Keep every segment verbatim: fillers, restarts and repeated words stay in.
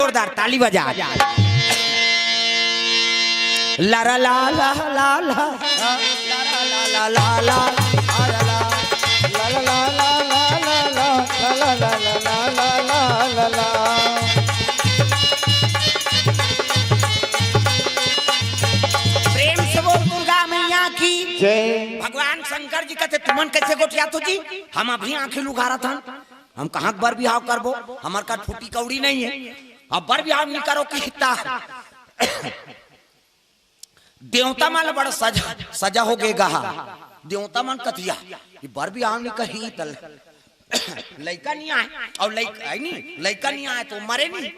जोरदार ताली बजा। ला ला ला ला ला ला। प्रेम से बोल दुर्गा मैया की जय। भगवान शंकर जी कथे, "तुमन कइसे गोठियात हो जी? हम अभी आंखी लुघारत हन, हम कहाँ बर बिहाव करबो, हमर का फूटी कौड़ी नहीं है, अब बर बिहाव नहीं करो।" किता देवता मन बड़ सजा, सजा हो गे गा। देवता मन कथे, "या, ये बर बिहाव नहीं करही त लइका नहीं आए, अउ लइका आए नहीं, लइका नहीं आए तो मरे नहीं,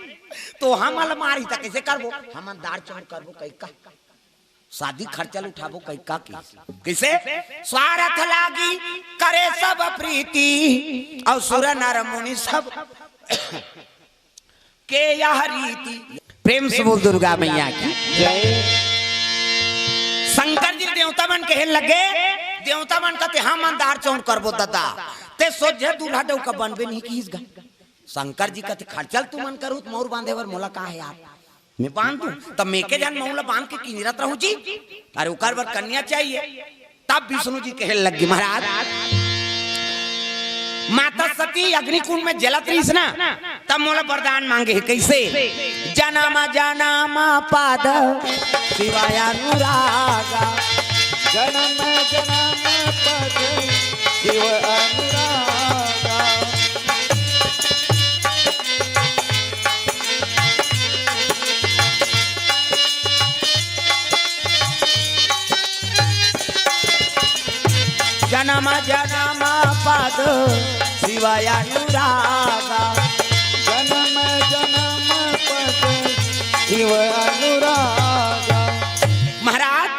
तो हमन ला मारही त कइसे करबो, हमन दार चौर करबो कहिका।" शादी खर्चा ल उठाबो कहिका की। कइसे? स्वारथ लागी करे सब प्रीति, अउ सुर नर मुनि सब के यह रीति। प्रेम से बोल दुर्गा मैया की जय। शंकर जी देवता मन कहे लगे, देवता मन कथे, "हमन दार चौर करबो ददा।" ते सोझे दूल्हा डउका बनबे नहीं किहिस गा। शंकर जी कथे, "खर्चा ल तुमन करहू त मउर बांधे बर मोला का हे यार?" मैं बांध दूं, तब मैं के जान मउला बांध के किंजरत रहूं जी। अरे ओकर बर कन्या चाहिए। तब विष्णु जी कहे लग गे, महाराज, माता सती अग्निकुंड में जलत रहीस ना, तब मोला वरदान मांगे हे, कइसे? "जन्म जन्म पद शिवाय अनुरागा।" जन्म जन्म पद शिव अनुरागा। जन्म जन्म पद शिव अनुरागा। जन्म जन्म पद शिव अनुरागा। महाराज,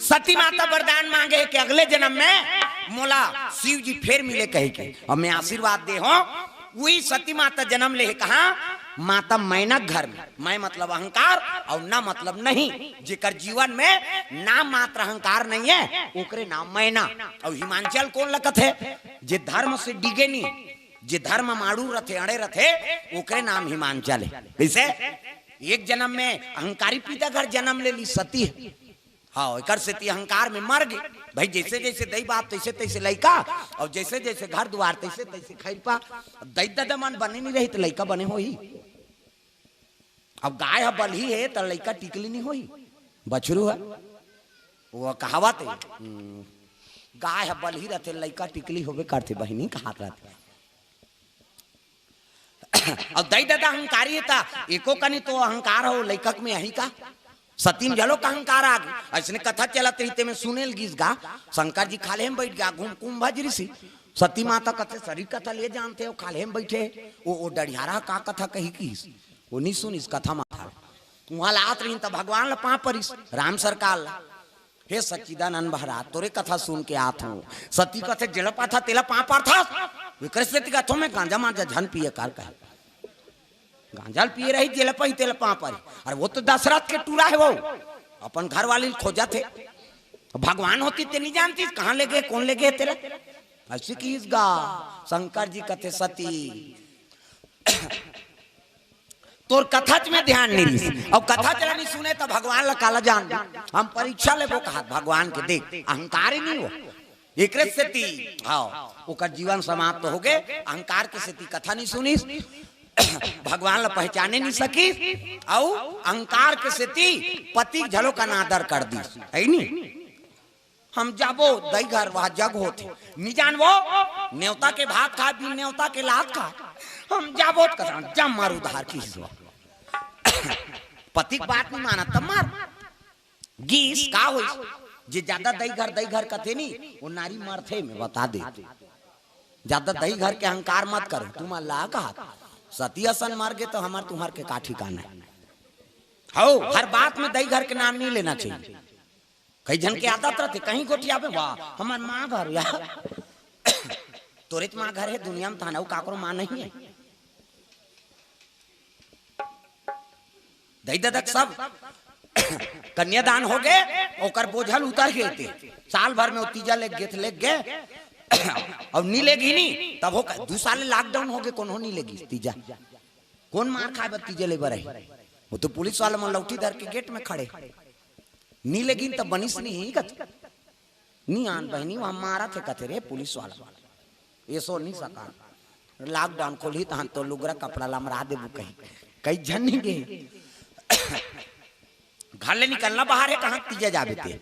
सती माता वरदान मांगे हे कि अगले जन्म में मोला शिव जी फेर मिले कहे के, अउ मैं आशीर्वाद दे हों। उही सती माता जन्म ले हे कहाँ? माता मैना घर में। मैं मतलब अहंकार अउ ना मतलब नहीं। जेकर जीवन में नाम मात्र अहंकार नहीं है, ओकरे नाम मैना। अउ हिमांचल कोन ल कथे? जे धर्म से डिगे नहीं, जे धर्म म आड़ू रथे, अड़े रथे, ओकरे नाम हिमांचल हे। कइसे? एक जन्म में अहंकारी पिता घर जन्म ले ली सती। हाँ, एकर सेती अहंकार में मर गे। भाई, जइसे जइसे दई बाप, तइसे तइसे लइका, अउ जइसे जइसे घर दुवार, तइसे तइसे खइरपा। दई ददा मन बने नहीं रही, त लइका बने होही? अब गाय ह बलही हे, त लइका टिकली नहीं होही, बछरू ह। वो कहावत हे, हम्म, गाय ह बलही रथे, लइका टिकली होबे करथे, बहिनी कहात रथे। अउ दई ददा अहंकारी हे, त एको कनी तो अहंकार हो लइका के में अही का। सती म घलो का अहंकार आ गे। अइसने कथा चलत रहिथे, में सुने ल गिस गा। शंकर जी खाल्हे म बइठ गा, घूम कुंभ भज रिसी। सती माता कथे, "सरी कथा ले जानथे हो, खाल्हे म बइठे।" ओ, ओ डढ़ियारा का कथा कही किस? ओ नहीं सुनिस कथा माथा। उहाँ ल आत रहिन त भगवान ल पाँव परिस, राम सरकार ल। "हे सच्चिदानंद महाराज, तोरे कथा सुन के आत हों।" सती कथे, "जेला पाथा तेला पाँव परथस?" एकरे सेती कथों में गांजा मांजा झन पिए कर कहे। गांजा ल पिए रही, जेला पाही तेला पाँव परी। अरे वो तो दशरथ के टूरा हे वो, अपन घरवाली ल खोजत हे। भगवान होतिस ते नहीं जानतिस, कहाँ ले गे, कोन ले गे तेला। अइसे किहिस गा। शंकर जी कथे, "सती, तोर कथा च में ध्यान नहीं रिहिस, अउ कथा च ला नहीं सुने त भगवान ला काला जान। हम परीक्षा लेबो कहत भगवान के, देख, अहंकार ही नहीं हो।" एकरे सेती, हाँ, ओकर जीवन समाप्त हो गे, अहंकार के सेती कथा नहीं सुनिस, भगवान ला पहचाने नहीं सकिस, अउ अहंकार के सेती पति घलो का अनादर कर दिस, हे नहीं? "हम जाबो दई घर, वहाँ जग होथे।" "नी जानबो, नेवता के भात खा, बिन नेवता के लात खा।" "हम जाबो त कसान जम मार उधार किहिस बा।" पति के बात नहीं मानत, तब मार। गिस का होइस? जे ज्यादा दई घर, दई घर कथे नी, वो नारी मरथे, में बता दे। ज्यादा दई घर के अहंकार मत करो, तुम अल्लाह का हाथ। सती असन मर गे तो हमर तुम्हर के का ठिकाना हे? हो, हर बात में दई घर के नाम नहीं लेना चाहिए। कई झन के आदत रहिथे, कहीं गोठियाबे, "वाह, हमर माँ घर यार।" तोरेच माँ घर हे दुनिया में, तहान अउ काकरो माँ नहीं हे। दई ददा के सब कन्यादान हो गे, ओकर बोझल उतर गे ते। साल भर में वो तीजा लेग गे, लेग गे, अउ नी लेगही नी, तब हो, दू साल lockdown हो गे, कोनो नी लेगिस तीजा। कोन मार खाए बर तीजा ले बर आही? वो तो पुलिस वाला मन लौठी धर के गेट में खड़े। नी लेगिन त बनिस नहीं कथे। नी आन बहिनी, वहाँ मारत हे कथे रे पुलिस वाला। एसो नी सका। लॉकडाउन खोलही तहन तो लुगरा कपड़ा लमरा देबू कहीं। कई झन नहीं गे। घर ले निकलना बाहर हे, कहाँ तीजा जाबे ते?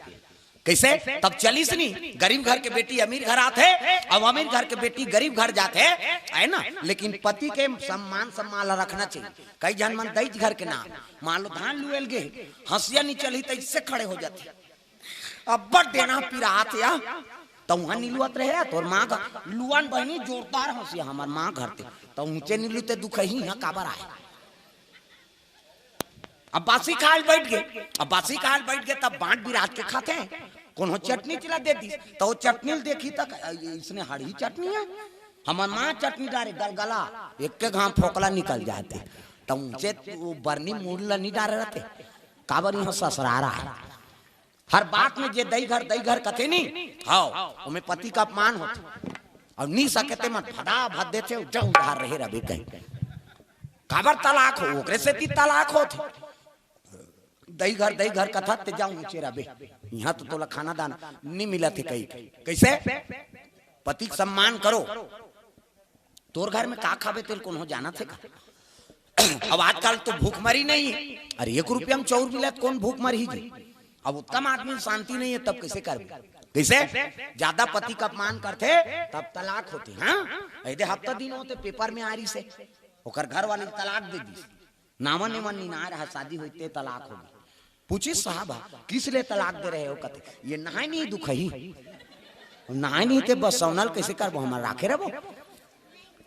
कैसे? तब चलिस नी। गरीब घर के बेटी अमीर घर आथे, अब अमीर घर के बेटी गरीब घर जाथे, है ना? लेकिन पति के सम्मान, सम्मान ला रखना चाहिए। कई झन मन दई घर के नाम, मान लो धान लुएल गे, हंसिया नी चलही त इससे खड़े हो जाथे। अब्बड़ देना पिरात या, त उहाँ नी लुअत रहे या, तोर माँ घर लुअन बहिनी जोरदार हंसिया हमर माँ घर ते, त ऊँचे नी लुते दुखही यहाँ काबर आए? अब बासी खाल बैठ गे, अब बासी खाल बैठ गे, तब बांट बिरात के खाथे। कोनो चटनी चिला दे दिस, त वो चटनी ल देखही त इसने हड़ही चटनी हे, हमर माँ चटनी डारे गलगला, एक के घाम फोकला निकल जाथे। त ऊँचे वो बरनी मूड़ ला नी डारे रहते, काबर यहाँ ससरारा हे। हर बात में जे दई घर, दई घर कथे नी, हाव, ओमे पति का अपमान होथे। अउ नी सके ते मन भदा भद देथे, अउ जहूँ उधार रहे रबे कहीं। काबर तलाक हो, ओकरे सेती तलाक होथे। दई घर, दई घर कथत ते जाहूँ ऊँचे रबे। यहाँ तो तोला खाना दाना नी मिलत हे कही। कैसे? पति के सम्मान करो। तोर घर में का खाबे तेल कोनो जानत हे का? अब आजकल तो भूखमरी नहीं हे। अरे एक रुपया में चाउर मिलत कोन भूखमरही जी? अब उत्तम आदमी शांति नहीं हे तब कैसे करबे? कैसे? ज्यादा पति का अपमान करथे तब तलाक होथे। हाँ, एदे हफ्ता दिन होथे पेपर में आ रहिसे, ओकर घर वाली तलाक दे दिस। नावा नेवा निनार हा शादी होइते तलाक होगे। पूछिस साहब हा, किस ले तलाक दे रहे हो? कथे, ये नहाय नहीं दुखही, नहाय नहीं ते बस सौनल कैसे करबो, हमर राखे रहबो।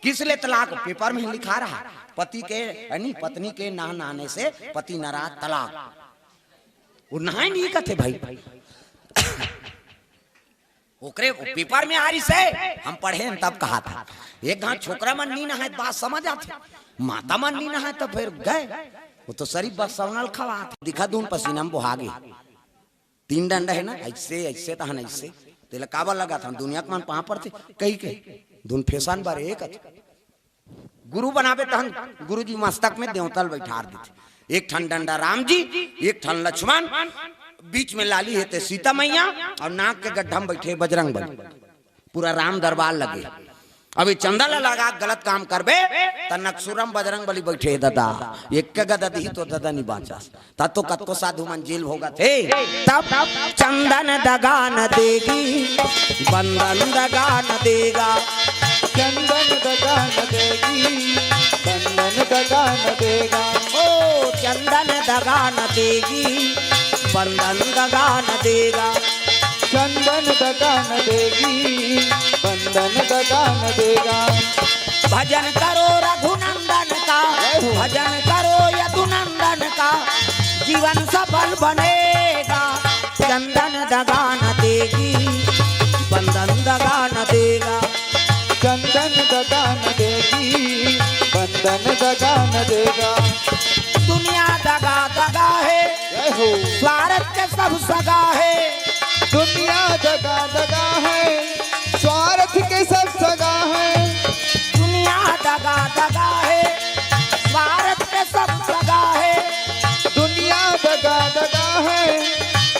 किस ले तलाक? पेपर में लिखा रहा, पति के, यानी पत्नी के नह नहाने से पति नाराज, तलाक। वो नहाय नहीं कथे भाई। ओकरे वो पेपर में आ रहिसे, हम पढ़े हन तब कहाथे। एक घाट छोकरा मन नी नहाय, बात समझ आथे। माता मन नी नहाय त फिर गए। वो तो शरीफ बस सौनल खवाथे। दिखा दून पसीना में बोहा गे। तीन डंडा हे ना, ऐसे, ऐसे तहन ऐसे। तेला काबर लगाथन? दुनिया के मन पाँव पड़थे, कही के। दून फैशन बर एक अथे। गुरु बनाबे तहन गुरु जी मस्तक में देवता ल बैठार देथे। एक ठन डंडा राम जी, एक ठन लक्ष्मण, बीच में लाली हे ते सीता मैया, अउ नाक के गड्ढा में बैठे बजरंग बली। पूरा राम दरबार लगे। अभी चंदा ला लगा के गलत काम करबे, त नकसुरम बजरंग बली बैठे हे ददा। एक के गदा दिही तो ददा नी बाँचस। त तो कतको साधु मन जेल भोगत हे। तब चंदन दगा न देगी, बंदन दगा न देगा। चंदन दगा न देगी, बंदन दगा न देगा। ओ चंदन दगा न देगी, बंदन दगा न देगा। चंदन दगा न देगी, बंदन दगा न देगा। भजन करो रघुनंदन का, जय हो। भजन करो यदुनंदन का, जीवन सफल बनेगा। चंदन दगा न देगी, बंदन दगा न देगा। चंदन दगा न देगी, बंदन दगा न देगा। दुनिया दगा दगा हे, जय हो। स्वार्थ के सब सगा हे। दुनिया दगा दगा हे, स्वार्थ के सब सगा हे। दुनिया दगा दगा हे, स्वार्थ के सब सगा हे। दुनिया दगा दगा हे,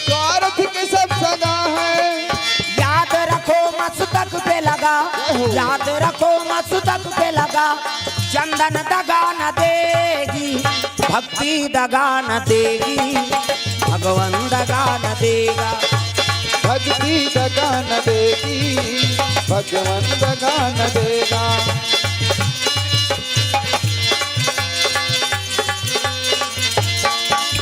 स्वार्थ के सब सगा हे। याद रखो मस्तक पे लगा, जय हो। याद रखो मस्तक पे लगा। चंदन दगा न देगी, भक्ति दगा न देगी, भगवान दगा न देगा। भक्ति दगा न देगी, भगवान दगा न देगा।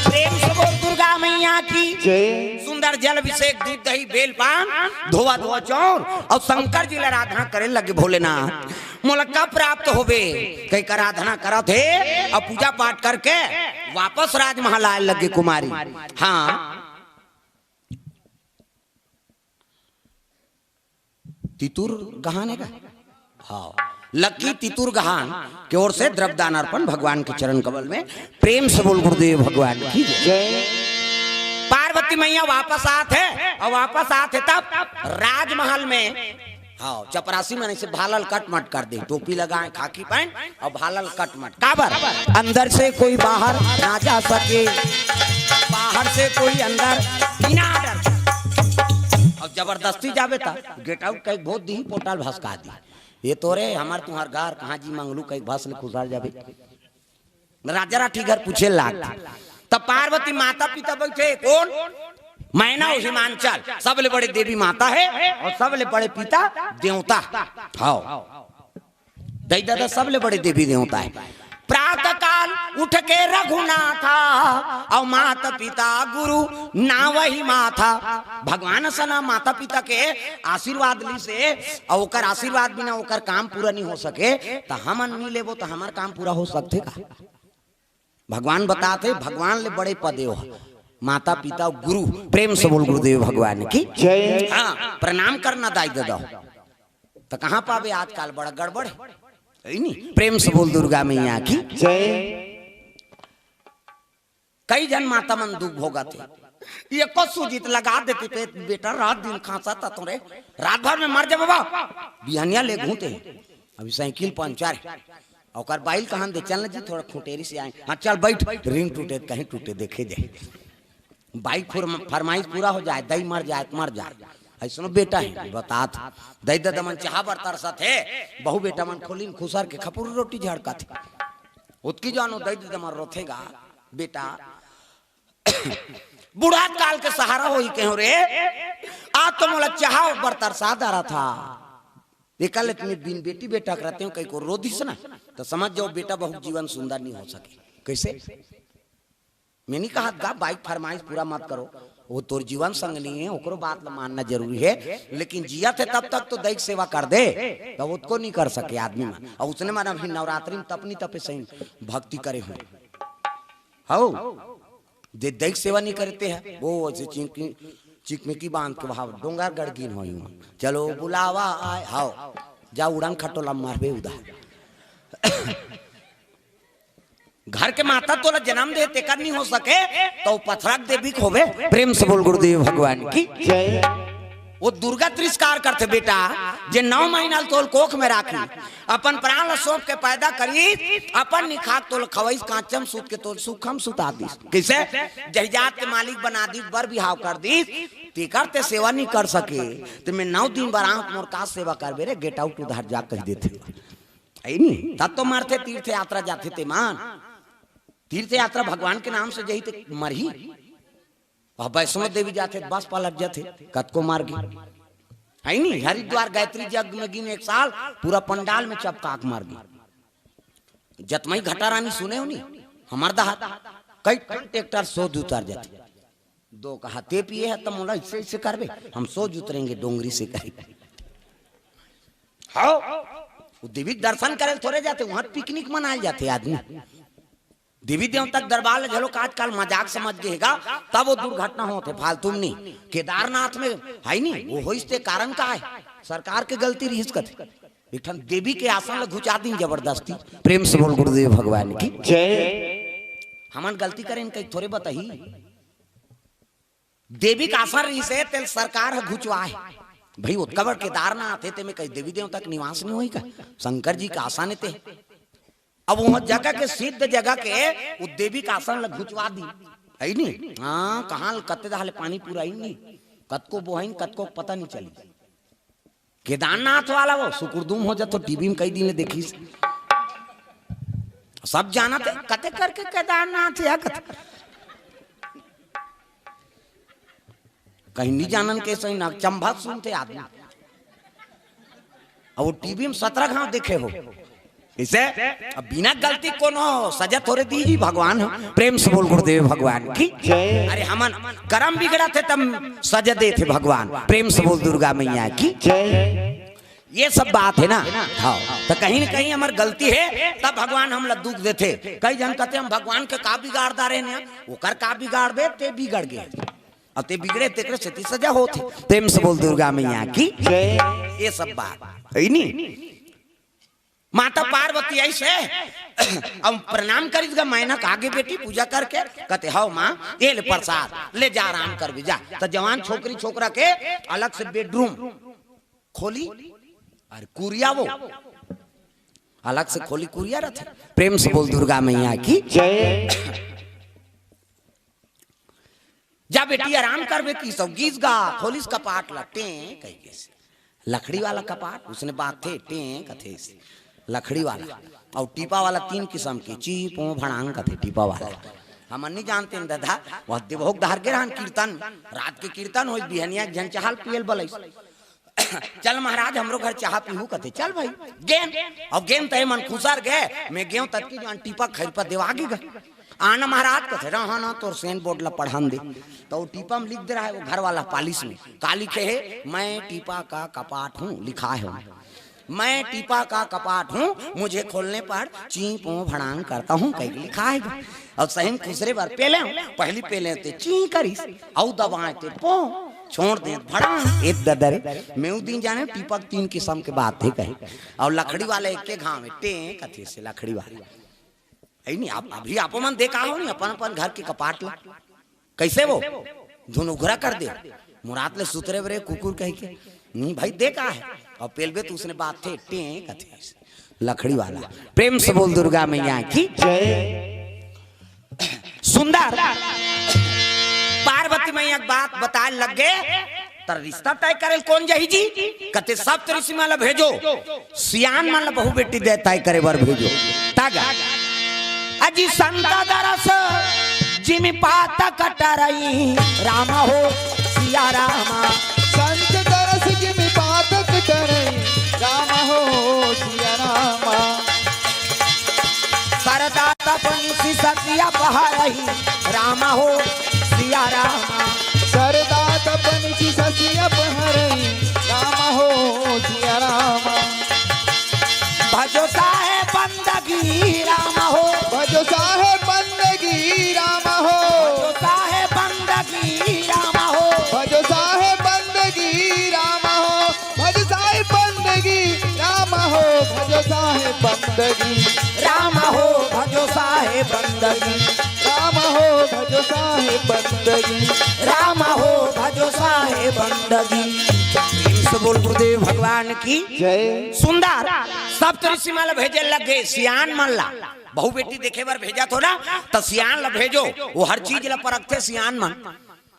प्रेम से बोल दुर्गा मैया की। जय। सुंदर जल अभिषेक, दूध दही बेल पान, धोवा धोवा चाउर अउ शंकर जी ला आराधना करे लगे भोलेनाथ। मोला का प्राप्त होबे? कहि के आराधना करत हे अउ पूजा पाठ करके वापस राजमहल आए लगे कुमारी। हाँ, तितुर गहान हे का? हाँ, लकी तितुर गहान के ओर से द्रव्यदान अर्पण भगवान के चरण कमल में। प्रेम से बोल गुरुदेव भगवान की जय। जय। पार्वती मैया वापस आत हे अउ वापस आत हे तब राजमहल में हाँ, चपरासी मन ऐसे भाला ल कट मट कर दे, टोपी लगाए, खाकी पहन और भाला ल कट मट। काबर? अंदर से कोई बाहर ना जा सके, बाहर से कोई अंदर, बिना डर। और जबरदस्ती जाबे त गेट आउट कहि के भोज दिही, पोटा ल भसका दिही। ये तोरे हमर तुंहर घर कहाँ जी मंगलू कहि के भस ले खुसर जाबे। राजा राठी घर पूछे लाग। तब पार्वती माता पिता बैठे, कौन? मैना और हिमांचल, सबले बड़े देवी माता है और सबले बड़े पिता देवता। हाँ, दई ददा सबले बड़े देवी देवता है। प्रातः काल उठ के रघुनाथा, और माता पिता गुरु नावहि माथा। भगवान सना माता पिता के आशीर्वाद ली से, और ओकर आशीर्वाद बिना ओकर काम पूरा नहीं हो सके। तो हमन नहीं लेबो तो हमार काम पूरा हो सकथे का? भगवान बताथे, भगवान ले बड़े पदे हो, माता पिता गुरु। प्रेम से बोल गुरुदेव भगवान की जय। हाँ, प्रणाम करना दाई ददा। तो कहाँ पाबे आजकल, बड़ा गड़बड़ है, है नी? प्रेम से बोल दुर्गा मैया की जय। कई झन माता मन दुख भोगत हे। एको सूजी त लगा देती पेट, बेटा रात दिन खांसा था तोरे, रात भर में मर जा बाबा। बिहनिया ले घूमते हैं। अभी साइकिल पंचर है, ओकर बाइल कहन दे, चल न जी थोड़ा खुटेरी से आए। हाँ चल बैठ, रिंग टूटे त कहीं टूटे देखे दे। बाइक फुर-, फरमाइश पूरा हो जाए, दई मर जाए त मर जाए। ऐसनो बेटा है, बतात। दई ददा मन चाहा बर तरसत हे, बहू बेटा मन खोलिन खुसर के खपुर रोटी झड़कत हे। ओतकी जानो दई ददा मन रोथेगा, बेटा। बूढ़ा काल के सहारा होही कहो रे, आज तो मोला चाहा बर तरसा डारा था। एकर ले तुम्हें बिन बेटी बेटा के रहते हो, कहीं को रो दिस ना, तो समझ जाओ बेटा बहुत जीवन सुंदर नहीं हो सके। कैसे? मैं नहीं कहा गा, बाइक फरमाइश पूरा मत करो, वो तोर जीवन संग नहीं है, ओकरो बात ला मानना जरूरी है। लेकिन जियत हे तब तक तो दई के सेवा कर दे, तब ओतको नहीं कर सके आदमी मन। और उसने मन अभी नवरात्रि में तपनी तपे सही भक्ति करे हुए। हौ, जे दई के सेवा नहीं करते हैं, वो ऐसे चिंकी, चिकमिकी बांध के वहाँ डोंगर गढ़ गिन होई हुआ। चलो बुलावा आए, हौ, जा उड़न खटोला मारबे उदा। घर के माता तोला जन्म दे, तेकर नहीं हो सके, तो पथरक देवी के होबे। प्रेम से बोल गुरुदेव भगवान की जय। वो दुर्गा तिरस्कार करथे बेटा, जे नौ महीना ल तोल कोख में राखी, अपन प्राण ल सौंप के पैदा करी, अपन निखाक तोल खवईस, कांचम सूत के तोल सुखम सुता दिस। कैसे? जहिजात के मालिक बना दिस, बर बिहाव कर दिस, तेकर ते सेवा नहीं कर सके, ते मैं नौ दिन बर आहूं, मोर का सेवा करबे रे, गेट आउट उधर जा कहि देथे। है नी? तब तो मरथे, तीर्थ यात्रा जाथे ते मान। तीर्थ यात्रा भगवान के नाम से जही ते मरही। अब वैष्णो देवी जाथे, बस पलट जाथे, कतको मार गे। है नी? हरिद्वार गायत्री यज्ञ में गिन एक साल पूरा पंडाल में चपकाक मार गे। जतमई घटा रानी सुने हो नी? हमर दहा कई ठन ट्रैक्टर सोझ उतर जाथे। दो कहा, "ते पिए है त मोला इससे, इससे करबे, हम सोझ उतरेंगे डोंगरी से," कहे। हाँ, वो देवी के दर्शन करे थोरे जाथे, वहां पिकनिक मनाए जाथे आदमी। देवी देवता के दरबार ले घलो आजकल मजाक समझ गे हे गा, तब वो दुर्घटना होथे, फालतू में नहीं। केदारनाथ में है नी, वो होइस ते कारण का है? सरकार के गलती रहिस कथे। एक ठन देवी के आसन ल घुचा दिन जबरदस्ती। प्रेम से बोल गुरुदेव भगवान की जय। हमन गलती करेन कहीं थोरे बताही। देवी के आसन रहिस हे, तेल सरकार ह घुचवाए। भाई, ओतका बड़ केदारनाथ हे, तेमे कहीं देवी देवता के निवास नहीं होई का? शंकर जी के आसन हे ते। अब वो जगह के, सिद्ध जगह के, वो देवी के आसन ल घुचवा दी। है नी? हाँ, कहाँ ल कत्ते दहा ले पानी पूरा ही नहीं। कतको बोहाइन, कतको पता नहीं चली। केदारनाथ वाला वो सुकुरदुम हो जातो, टीवी में कई दिन ले देखिस। सब जानत हे, कते करके केदारनाथ या कते। कहीं नहीं जानन के सही ना, चंभा सुनते आदमी। अब वो टीवी में सतरह घाव देखे हो। इसे अब बिना गलती कोनो सजा थोरे दी ही भगवान ह। प्रेम से बोल गुरुदेव भगवान की जय। अरे हमन करम बिगड़त हे तब सजा देथे भगवान। प्रेम से बोल दुर्गा मैया की जय। ये सब बात हे ना। हाँ, तो कहीं ना कहीं हमर गलती हे, तब भगवान हमला दुख देथे। कई झन कथे हम भगवान के का बिगाड़ डारेन, ओकर का बिगाड़बे, ते बिगड़ गे। अब ते बिगड़े, तेकरे सेती सजा होथे। प्रेम से बोल दुर्गा मैया की जय। ये सब बात हे नी। माता पार्वती ऐसे अब प्रणाम करिस गा, मैना के आगे बेटी पूजा करके, कथे, "हव माँ, ये ले प्रसाद, ले जा आराम करबे जा।" त जवान छोकरी छोकरा के अलग से बेडरूम खोली, अरे कुरिया वो अलग से खोली कुरिया रथे। प्रेम से बोल दुर्गा मैया की। जय। जा बेटी आराम करबे की सब गीस गा खोलिस कपाट ला टें कहि के से। लकड़ी वाला कपाट उसने बात थे टें कथे से। लकड़ी वाला अउ टीपा वाला तीन किसम के ची पो भड़ांग कथे टीपा वाला। हमन नहीं जानते न दादा। वह देवभोग धार के रहन कीर्तन में। रात के कीर्तन होई बिहनिया एक झन चाहल पियल बलैस। चल महाराज हमरो घर चाह पीहू कथे चल भाई। गेन अउ गेन तय मन खुसर गे। मैं गेव ततकी जान टीपा खैर पर देवागी गा। आना महाराज कथे रहा ना तोर सेन बोर्ड ला पढ़न दे। तो वो टीपा में लिख दे रहा है वो घर वाला पालिश में का लिखे है, मैं टीपा का कपाट हूँ लिखा है। मैं टीपा का कपाट हूँ, मुझे खोलने पर ची पो भड़ांग करता हूँ कहीं लिखा है। और सही में खुसरे बार पेले हूँ, पहली पेले ते ची करिस, अउ दबाए ते पो छोड़ दे भड़ांग। एक ददरे मैं उ दिन जाने टीपा के तीन किसम के बात है कहे। और लकड़ी वाले एक के घाव में टे कथे से लकड़ी वाले। ऐ नहीं आप अभी आपो मन देखा हो नहीं अपन अपन घर के कपाट ला। कैसे वो धुनुघरा कर दे। मुरात ले सुतरे बरे कुकुर कह के नहीं भाई देखा है। और पेलबे तो उसने बात थे टे कथे लकड़ी वाला। प्रेम से बोल दुर्गा मैया की। जय। सुंदर पार्वती मैया के बात बताए लग गए। तर रिश्ता तय करे कोन जही जी? कते सप्त ऋषि मन ला भेजो, सियान मन ला बहू बेटी दे तय करे बर भेजो। तागा अजी संत दरस जिमि पात कटरई राम हो सिया रामा। संत दरस जिमि पात कटरई राम हो सिया रामा। सरदा तपन सतिया पहरई राम हो सिया रामा। सरदा तपन सतिया पहरई राम हो सिया रामा। भजो साहे बंदगी राम हो। भजो साहे बंदगी राम हो। भजो साहे बंदगी राम हो। भजो साहे बंदगी राम हो। भजो साहे बंदगी राम हो। भजो साहे बंदगी राम हो। भजो साहे बंदगी राम हो। भजो साहे बंदगी राम हो। भजो साहे बंदगी। प्रेम से बोल गुरुदेव भगवान की। जय। सुंदर सप्त ऋषि मन ला भेजे लगे सियान मन ला। बहू बेटी देखे बर भेजा थो ना तो सियान ला भेजो। वो हर चीज ला परखथे सियान मन।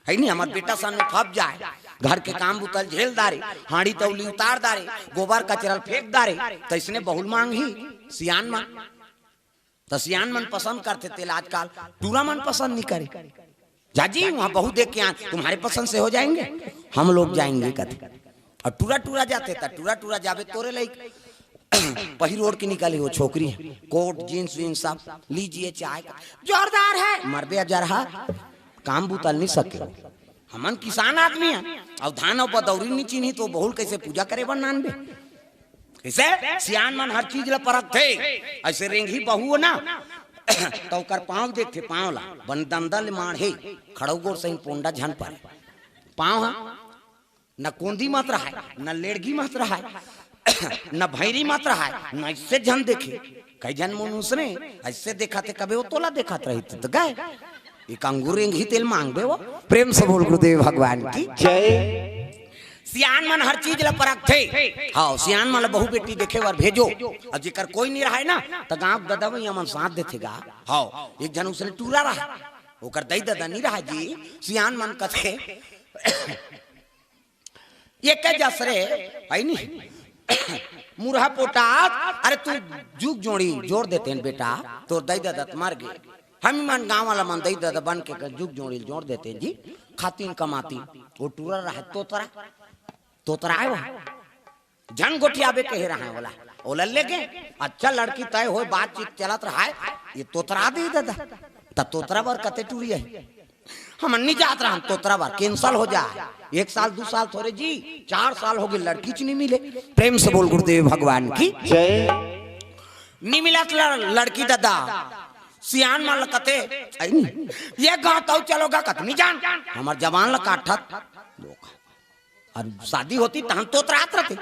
है नहीं हमार बेटा सन फप जाए। घर के काम बुतल झेल दारे। हांडी तौली उतार दारे। गोबर कचरल फेंक दारे। तो इसने बहुल मांग ही सियान मन। तो सियान मन पसंद करथे तेला आजकल टूरा मन पसंद नहीं करे। जाजी वहां बहू देख के आ तुम्हारे पसंद से हो जाएंगे। हम लोग जाएंगे कथे। और टूरा टूरा जाथे त टूरा टूरा जाबे तोरे लाइक पहिर ओढ़ के निकाली वो छोकरी है कोट जींस वींस सब। लीजिए चाय जोरदार है मरबे अजरहा। काम बुतल नहीं सके। हमन किसान आदमी है। अब धान और बदौरी नहीं चीनी तो बहुल कैसे पूजा करे बर नानबे? कैसे सियान मन हर चीज ला परखथे। ऐसे रेंगी बहू ना तो ओकर पाँव देखथे पाँव ला बन दंदल माढ़े। खड़ौगोर सही पोंडा झन परे। पाँव हा न कोंदी मत रहाय न लेड़गी मत रहाय न भैरी मत रहाय न इससे झन देखे। कई झन मनुष्य ने ऐसे देखा थे कबे वो तोला देखत रही तो गए। एक अंगूर रेंगी तेल मांगबे वो। प्रेम से बोल गुरुदेव भगवान की। जय। सियान मन हर चीज ला परखथे। हाँ सियान मन ला बहू बेटी देखे बर भेजो। अब जेकर कोई नहीं रहाय ना तो गांव ददा भैया मन साथ देथे गा। हाँ एक झन उसने टूरा रहा। ओकर दई ददा नहीं रहा जी। सियान मन कथे ये के जस रे है नी। मुरहा पोटात अरे तू जुग जोड़ी जोड़ देते हैं बेटा। तोर दई ददा त मर गए। हम मन गांव वाला मन दई ददा बन के जुग जोड़ी जोड़ देते हैं जी। खातीन कमातीन वो टूरा रहा तोतरा। तोतरा है वो झन गोठियाबे कहे रहा है बोला। ओला ले गए। अच्छा लड़की तय हो बातचीत चलत रहा है। ये तोतरा दे ददा त तोतरा बर कते टूरी है। हम नहीं जात रहन तोतरा बर कैंसल हो जाए। एक साल दो साल थोड़े जी चार साल हो गए लड़की च नहीं मिले। प्रेम से बोल गुरुदेव भगवान की। जय। नहीं मिला तो लड़- लड़की दादा सियान मन ल कथे। "ऐ नहीं, ये गाँव तऊ चलोगा कत नहीं जान हमार जवान ल काटत।" और शादी होती तहन तोतरात रहते।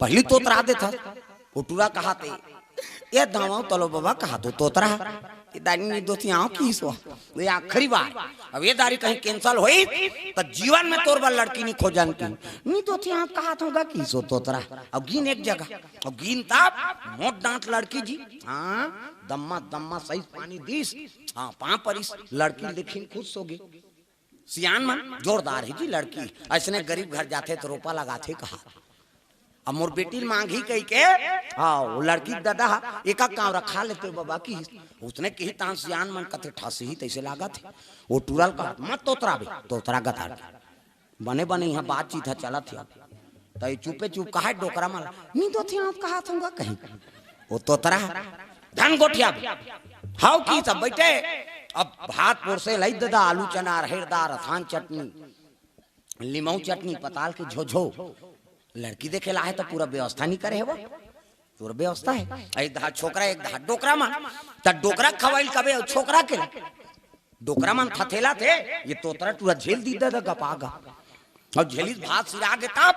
पहली तोतरा देता। उटुरा कहा थे ये दावा तलो बाबा कहा तो तोतरा। ये दानी नहीं दोती आँव की सो ये आखिरी बार। अब ये दारी कहीं cancel होई, त जीवन में तोर बर लड़की नहीं खोजन की। नहीं तो थी आप कहा था कि सो तोतरा। अब गिन एक जगह, अब गिन तब मोट डांट लड़की जी। हाँ, दम्मा दम्मा सही पानी दीस। हाँ, पाँव परिस, लड़की देखिन खुश हो गई। सियान मन जोरदार है जी लड़की। ऐसने गरीब घर जाथे तो रोपा लगाथे कहा। अब मोर बेटी ल मांगही कही के, हाँ, वो लड़की के ददा हा, एका कांवरा खा लेते बाबा की। उसने कही तान सियान मन कथे ठासी ही तैसे लागत है। वो टूरा ल कहा, "मत तोतरा बे, तोतरा गतार।" बने बने यहाँ बातचीत है चलत है। तो ये चुपे चुप कहा डोकरा मन, "नहीं तो थे आप कहा था कहीं।" वो तोतरा, "धन गोठिया बे।" हाउ की सब बैठे। अब भात पोरसे लई ददा, आलू चना, रहेर दार, अथान चटनी, लिमऊ चटनी, पताल के झोझो। लड़की देखे ला है तो पूरा व्यवस्था नहीं करे है वो। पूरा व्यवस्था है। एक दहा छोकरा, एक दहा डोकरा मन। त डोकरा खवाइल कबे अउ छोकरा के? डोकरा मन थथेला थे, ये तोतरा टूरा झेल दी ददा गपा गा। अउ झेलिस भात सिरा के तब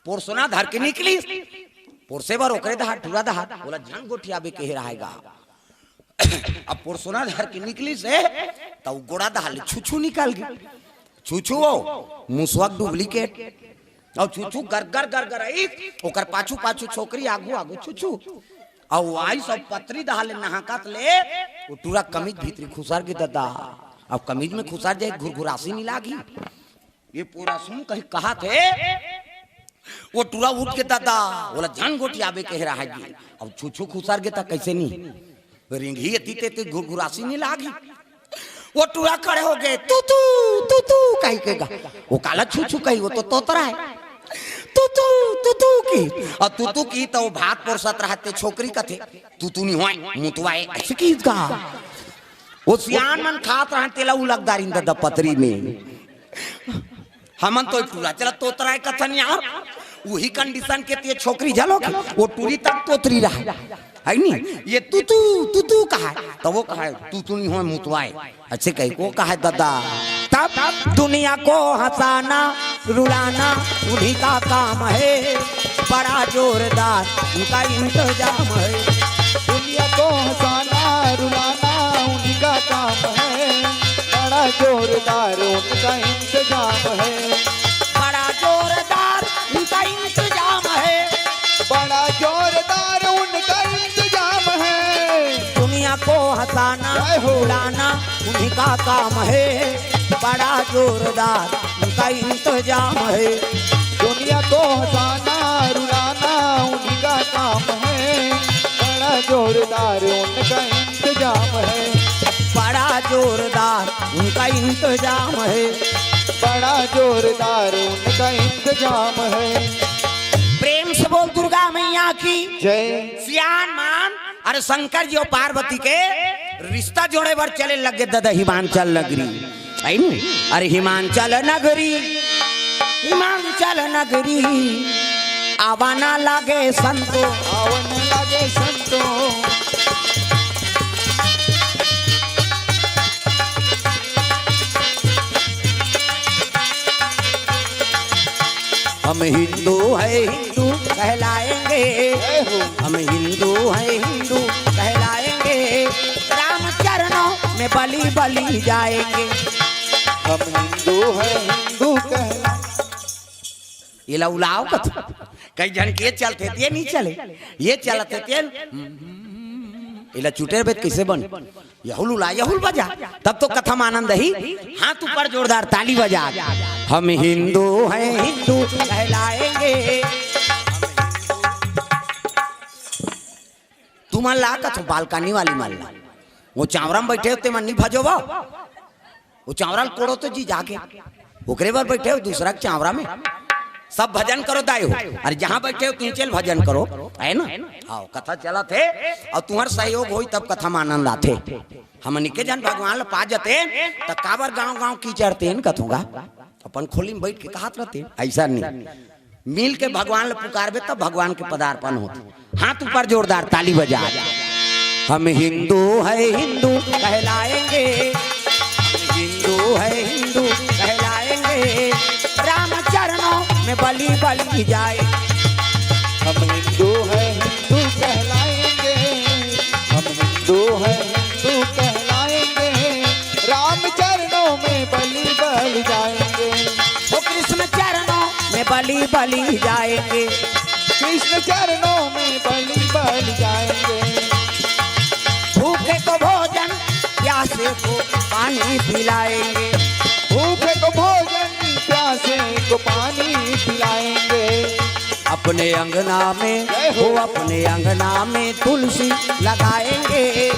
पोरसोना धर के निकलिस। पोरसे बर ओकरे दहा टूरा दहा, बोला झन गोठियाबे कहे रहेगा। अब पोरसोना धर के निकलिस हे, त उ गोड़ा दहा ले छुछू निकल गई। छुछू हो, मुसवा के duplicate। अउ छुछू गरगर गरगर आई, ओकर पाछू पाछू छोकरी, आगू आगू छुछू। अउ आई सब पतरी दहा ले नहाकत ले, वो टूरा कमीज भीतरी खुसर गे ददा। अब कमीज में खुसर जाए, घुरघुरासी नहीं लागी। ये पूरा सुन कहीं कहा थे, वो टूरा उठ के ददा, बोला झन गोठियाबे कहे रहा जी। अब छुछू खुसर गे त कैसे नहीं? रिंघी एती तेती घुरघुरासी नहीं लागी। वो टूरा खड़े हो गए, "तू तू, तू तू" कही के गा। वो काला छुछू कही, वो तो तोतरा है। "तू तू, तू तू" की। और "तू तू" की तो वो भात पोरसत रहते छोकरी कथे, "तू तू नहीं होए, मुतवाए" ऐसे की गा। वो सियान मन खात रहते ला उलगदारिन ददा पतरी में। हमन तो टूरा चला तोतरा है कथन यार। वही condition के ते छोकरी झलो के, वो टूरी तक तोतरी रहा है नी। ये "तू तू, तू तू" कहा है, तो वो कहा है, "तू तू नहीं हो मुतवाए" अच्छे कही को कहा है ददा। तब दुनिया को हंसाना रुलाना उन्हीं का काम है, बड़ा जोरदार उनका इंतजाम है। दुनिया को हंसाना रुलाना उन्हीं का काम है, बड़ा जोरदार उनका इंतजाम है। बड़ा जोरदार उनका इंतजाम है। बड़ा जोरदार उनका इंतजाम है। दुनिया को हंसाना उड़ाना उन्हीं का काम है। बड़ा जोरदार उनका इंतजाम है। दुनिया को हंसाना रुलाना उन्हीं का काम है। बड़ा जोरदार उनका इंतजाम है। बड़ा जोरदार उनका इंतजाम है। बड़ा जोरदार उनका इंतजाम है। प्रेम से बोल दुर्गा मैया की जय। सियान मान, अरे शंकर जी और पार्वती के रिश्ता जोड़े बर चले लगे ददा हिमांचल नगरी। है नी? अरे हिमांचल नगरी, हिमांचल नगरी, आवाना लागे संतो। आवन लागे संतो। हम हिंदू है, हिंदू कहलाएंगे। जय हो। हम हिंदू है, हिंदू कहलाएंगे। राम चरणों में बलि बलि जाएंगे। हम हिंदू है, हिंदू कहला। ये ला उलाव कथो। कई झन के चलथे ते नहीं चले, ये चलथे ते। ये ला चुटेर बेत कैसे बन? यहुल उला, यहुल बजा, तब तो कथा म आनंद ही। हाथ ऊपर जोरदार ताली बजा। हम हिंदू हैं, हिंदू कहलाएंगे। तुमन ला कथो बालकनी वाली मन ला, वो चांवरा में बैठे होते मन नहीं भजो बा। वो चांवरा ल कोड़ो तो जी जाके, ओकरे बर बैठे हो दूसरा के चांवरा में। सब भजन करो दाई हो, अरे जहाँ बैठे हो तुम चल भजन करो, है ना? आओ कथा चलत हे, और तुम्हार सहयोग होई तब कथा में आनंद आथे। हमनी के जन भगवान ल पा जते, त काबर गांव गांव कीचड़ते न कथूंगा, अपन खोली में बैठ के कहत रहते, ऐसा नहीं। मिल के भगवान ल पुकारबे तब भगवान के पदार्पण होथे। हाथ ऊपर जोरदार ताली बजा। हम हिंदू है हिंदू कहलाएंगे, हम हिंदू है हिंदू कहलाएंगे, राम चरणों में बलि बलि जाए। हम हिंदू है हिंदू कहलाएंगे, हम हिंदू है हिंदू कहलाएंगे, बलि बलि जाएंगे। कृष्ण चरणों में बलि बलि जाएंगे। भूखे को भोजन, प्यासे को पानी पिलाएंगे। भूखे को भोजन, प्यासे को पानी पिलाएंगे। अपने अंगना में, जय हो। वो अपने अंगना में तुलसी लगाएंगे।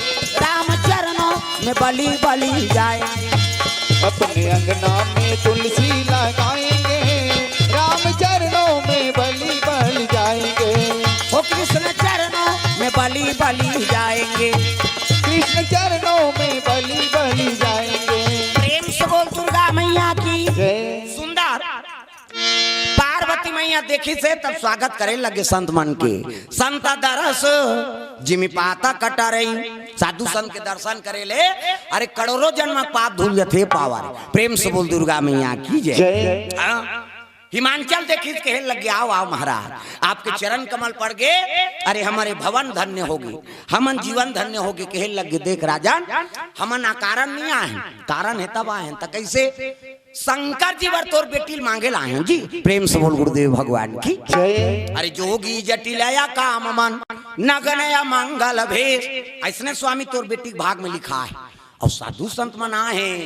राम चरणों में बलि बलि जाएंगे। अपने अंगना में तुलसी लगाएंगे, राम चरणों में बलि बलि जाएंगे। ओ कृष्ण चरणों में बलि बलि जाएंगे। कृष्ण चरणों में बलि बलि जाएंगे। प्रेम से बोल दुर्गा मैया की। जय। सुंदर पार्वती मैया देखिस हे, तब स्वागत करे लगे संत मन के। संत दरस जिमि पातक टरई, साधु संत के दर्शन करे ले, अरे, करोड़ों जन्म पाप धुल जथे पावा रे। प्रेम से बोल दुर्गा मैया की जय। जय। हाँ। हिमांचल देखिस, कहे लगे, "आओ, आओ महाराज, आपके चरण कमल पड़ गे, अरे, हमर भवन धन्य होगे, हमन जीवन धन्य होगे।" कहे लगे, "देख राजन, हमन अकारण नहीं आए हन, कारण हे तब आए हन।" त कैसे? "शंकर जी बर तोर बेटी ल मांगे ल आए हन जी।" प्रेम से बोल गुरुदेव भगवान की। जय। अरे, "जोगी जटिल या काम मन, नगन या मंगल भेष।" अइसने स्वामी तोर बेटी के भाग में लिखा हे। अउ साधु संत मन आए हे,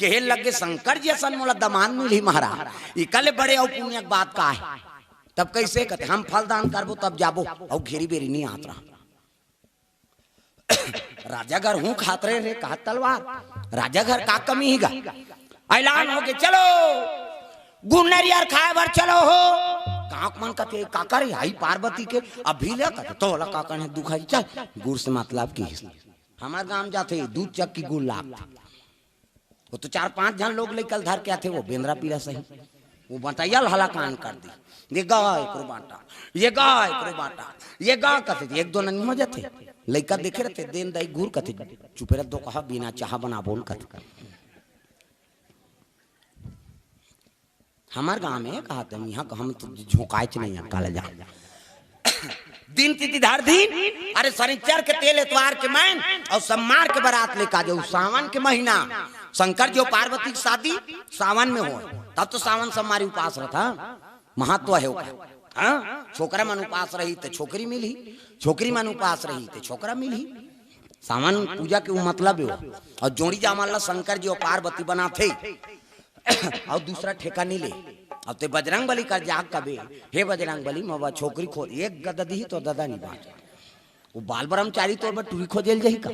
कहे लगे, "शंकर जी असन मोला दमांद मिलही महाराज, इकर ले बड़े अउ पुण्य के बात का हे?" तब कैसे? कहते, "हम फल दान करबो तब जाबो, अउ घेरी बेरी नहीं आत रहा।" राजा घर हूँ खात रहे रे, कहा तलवार, राजा घर का कमी ही गा। ऐलान होगे, "चलो गुड़ नरियर खाए बर चलो हो।" गाँव के मन कहते, "काकर आई पार्वती के अभी ले?" कहते, "तोला काकर हे दुख है, चल।" गुड़ से मतलब की हमर गांव जाथे, दूध चक्की गुड़ लागथे। वो तो चार पांच झन लोग लइका ल धर के आथे, वो बेंदरा पीरा सही, वो बंटैया ल हलाकान कर दी। "ये गा एकरो बांटा, ये गा एकरो बांटा, ये गा," कथे, एक दो ननी हो जाथे। लइका देखे रहथे, "देन दाई गुर," कथे, "चुपे रह दो कहा, बिना चाहा बनाबो न," कथे। हमर गांव में कहा थे, इहाँ का हम तो झोंकायच नहीं है, काला जा। दिन तिथि धर दिन, अरे शनिचर के तेल एतवार के मैन अउ सम्मार के बरात लेके आ जाऊ। सावन के महीना, शंकर जी अउ पार्वती के शादी सावन में हो, तब तो सावन सम्मारी उपास रहता, महत्व है ओकर। हाँ, छोकरा मन उपास रही त छोकरी मिलही, छोकरी मन उपास रही त छोकरा मिलही। सावन पूजा के उ मतलब हे। अउ जोड़ी जामल ला शंकर जी अउ पार्वती बनाथे। अउ दूसरा ठेका नहीं ले। अब ते बजरंग बली कर जाग कबे, "हे बजरंग बली, मोर बर छोकरी खोज, एक गदा दिही तो ददा नहीं बाँच।" वो बाल ब्रह्मचारी तोर बर टूरी खोजे ल जाही का?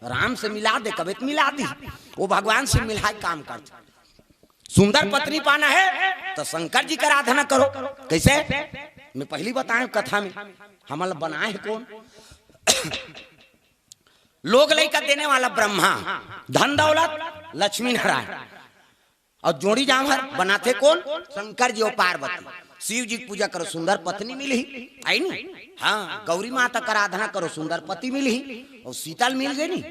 राम से मिला दे, कबे त मिला दी। वो भगवान से मिलाए काम करथे। सुंदर पत्नी पाना है तो शंकर जी का आराधना करो। कैसे? मैं पहली बताए कथा में, हमला बनाए हे कोन? लोग लइका देने वाला ब्रह्मा, धन दौलत लक्ष्मी नारायण, अउ जोड़ी जामल बनाथे कोन? शंकर जी अउ पार्वती। शिव जी के पूजा करो, सुंदर पत्नी मिलही, है नी? हाँ, गौरी माता का आराधना करो, सुंदर पति मिलही। अउ सीता ल मिल गे नी,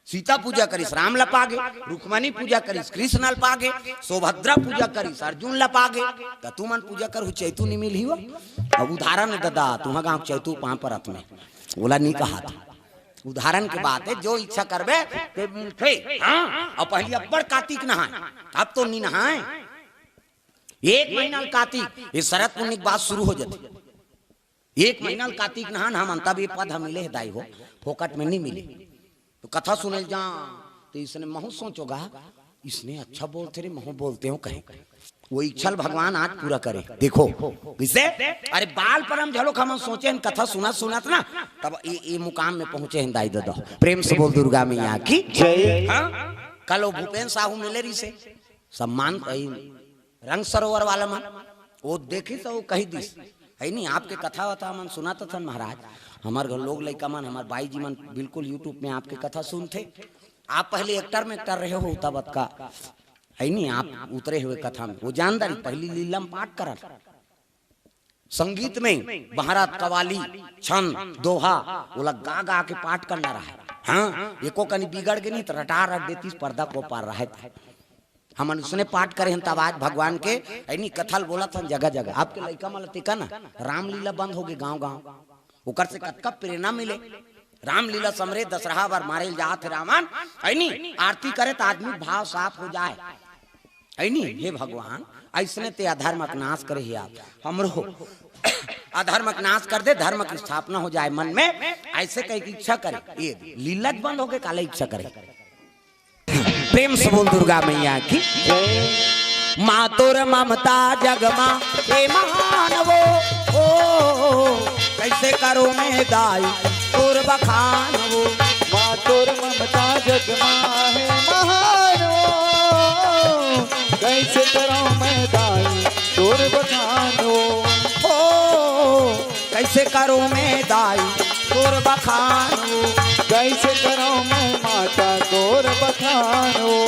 सीता पूजा करिस, राम ल पागे, रुक्मणी पूजा करिस, कृष्ण ल पागे, सुभद्रा पूजा करिस, अर्जुन ल पागे। त तुमन पूजा करहू, चैतू नी मिलही हो। अब उदाहरण हे ददा, तुम्हार गाँव चैतू पाँव परत में, ओला नी कहा था। उदाहरण के बात हे, जो इच्छा करबे ते मिलथे। हाँ, अब पहली अब्बड़ कातिक नहाए, अब तो नी नहाए। एक महीना ल कातिक, ये शरद पुन्नी के बाद शुरू हो जाथे। एक महीना ल कातिक नहान हमन, तब ये पद ह मिले हे दाई हो, फोकट में नी मिले। तो कथा सुने ल जा, तो इसने महू सोचोगा, "इसने अच्छा बोलथे रे, महू बोलते हो," कहे। वो इच्छा ल भगवान आज पूरा करे। देखो, किसे? अरे बालपन म घलोक हमन सोचे हन, कथा सुनत सुनत ना, तब ये, ये मुकाम में पहुंचे हन दाई ददा। प्रेम से बोल दुर्गा मैया की जय। हाँ? कल वो भूपेन साहू मिले रहिसे, सम्मान पाई, रंग सरोवर वाला मन, वो देखिस त वो कहि दिस, "है नी, आपके कथा वथा मन सुनत हन महाराज, हमर घर लोग लइका मन, हमर बाई जी मन बिल्कुल YouTube में आपके कथा सुनथे। आप पहले एक्टर में एक्टर रहे हो, तब अतका है नी, आप उतरे हुए कथा में।" वो जानदारी पहली लीला में पाठ करन, संगीत में महाराज कवाली, छंद, दोहा, ओला गा गा के पाठ करना रहा। हाँ, एको कनी बिगड़ गे नी त रटा रट देतिस, पर्दा को पार रहे। हमन उसने पाठ करे हन, तब आज भगवान के है नी कथा ल बोलत हन जगह जगह। आपके लइका मन ल तेका ना, रामलीला बंद होगे गांव गांव, ओकर से कतका प्रेरणा मिले। रामलीला समरे दशहरा बर मारे ल जात हे रावण, है नी, आरती करे त आदमी भाव साफ हो जाए। है नी? हे भगवान, अइसने ते अधर्म के नाश करे हे आप, हमरो अधर्म के नाश कर दे, धर्म की स्थापना हो जाए मन में, अइसे कहि के इच्छा करे। ये लीला बंद होके काला इच्छा करे। प्रेम से बोल दुर्गा मैया की। माँ तोर ममता जग मा हे महान वो, ओ, कैसे करो मैं दाई तोर बखान वो। माँ तोर ममता जग मा हे महान वो, कैसे करो मैं दाई तोर बखान वो। ओ, कैसे करो मैं दाई तोर बखान वो। कैसे करो मैं माता तोर बखान वो।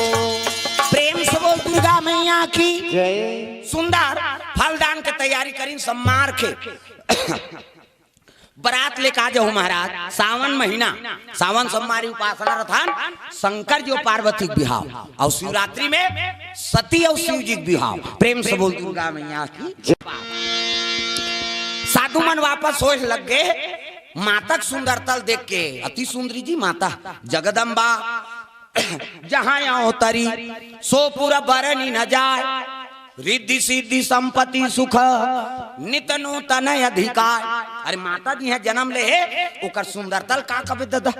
प्रेम से बोल दुर्गा मैया की। जय। सुंदर फलदान के तैयारी करिन सम्मार के। बरात लेके आ जाहू महाराज, सावन महीना, सावन सोमवारी उपासना रथन, शंकर जी अउ पार्वती के बिहाव, अउ शिवरात्रि में सती अउ शिव जी के बिहाव। प्रेम से बोल दुर्गा मैया की। साधु मन वापस होए लग गे, माता के सुंदरता ल देख के, अति सुंदरी जी माता जगदम्बा, जहाँ अवतरी सो पुर बरनि न जाय, रिद्धि सिद्धि संपत्ति सुख नित नूतन अधिकार। अरे माता जी इहाँ जनम ले हे, ओकर सुंदरता ल का कबे ददा,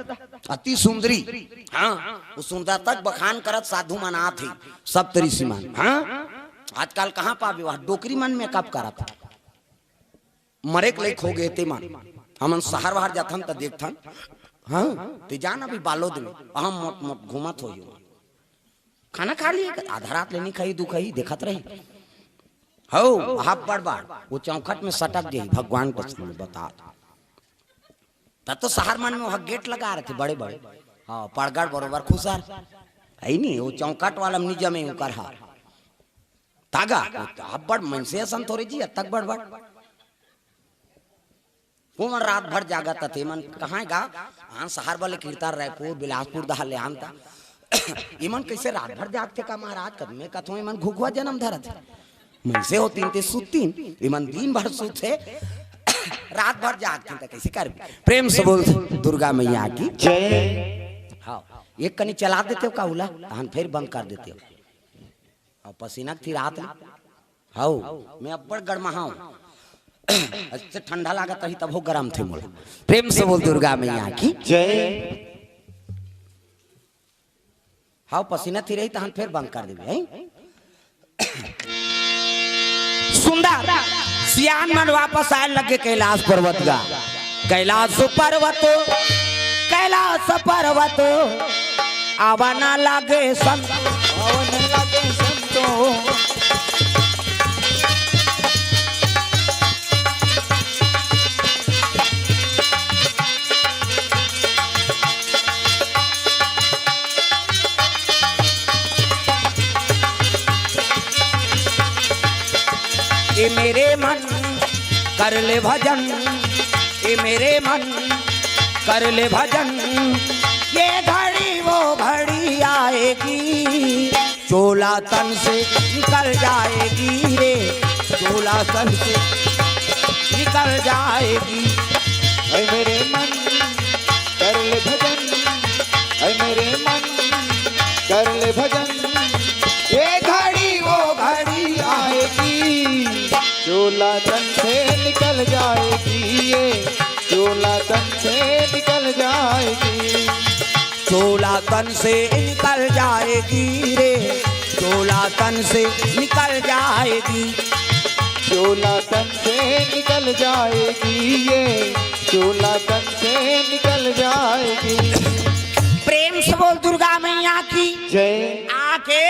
अति सुंदरी। हाँ, वो सुंदरता के बखान करत साधु मन आत हे, सप्त ऋषि मन। हाँ, आजकल कहाँ पाबे, वह डोकरी मन मेकअप करत हे। मरे के लइक हो गे ते मन। हमन सहर वहर जाथन त देखथन। हाँ, ते जान अभी बालोद में, अहम मोट मोट घूमत होही। खाना खा लिए, आधा रात ले नी खाही, दू खाही, देखत रही। हौ, हाफ बड़ बड़, वो चौखट में सटक जाही, भगवान के सामने बता। तब तो सहर मन में वहाँ गेट लगा रखे बड़े बड़े। हाँ, पड़गड़ बरोबर खुसर। है नी, वो चौखट वाला में नी जमे, ओकर हा। तागा, अब्बड़ मनसे असन थोरे जी, अतक बड़ बड़। वो मन रात भर जागत हे, मन कहाँ गा? हाँ, सहर वाले कीर्तन, रायपुर, बिलासपुर, दहा ले आन ता। इमन कैसे रात भर जागथे का महाराज? कद मैं कथों, इमन घुघुआ जनम धरत हे। मनसे होतिन ते सुततिन, इमन दिन भर सुत हे। रात भर जागथे त कैसे कर? प्रेम से बोल दुर्गा मैया की। जय। हाँ, एक कनी चला देते हो का उला, तहन फिर बंद कर देते हो। अब पसीना के थी रात ले। हौ, मैं अब्बड़ गरमाहूँ। अइसे ठंडा लागत रही, तब हो गरम थे मोला। प्रेम से बोल दुर्गा मैया की। जय। हौ, पसीना थी रही, तहन फिर बंद कर देबे, हैं? सुंदर सियान मन वापस आए लगे कैलाश पर्वत गा। कैलाश पर्वत, कैलाश पर्वत, आवा ना लागे संत। आवा ना लागे संतो। ए मेरे मन कर ले भजन, ए मेरे मन कर ले भजन, ये घड़ी वो घड़ी आएगी, चोला तन से निकल जाएगी रे, चोला तन से निकल जाएगी। ऐ मेरे मन कर ले भजन, ऐ मेरे मन कर ले भजन, ये घड़ी वो घड़ी आएगी, चोला तन से निकल जाएगी, ये चोला तन से निकल जाएगी। चोला तन से निकल जाएगी रे, चोला तन से निकल जाएगी। चोला तन से निकल जाएगी, ये चोला तन से निकल जाएगी। प्रेम से बोल दुर्गा मैया की। जय। आके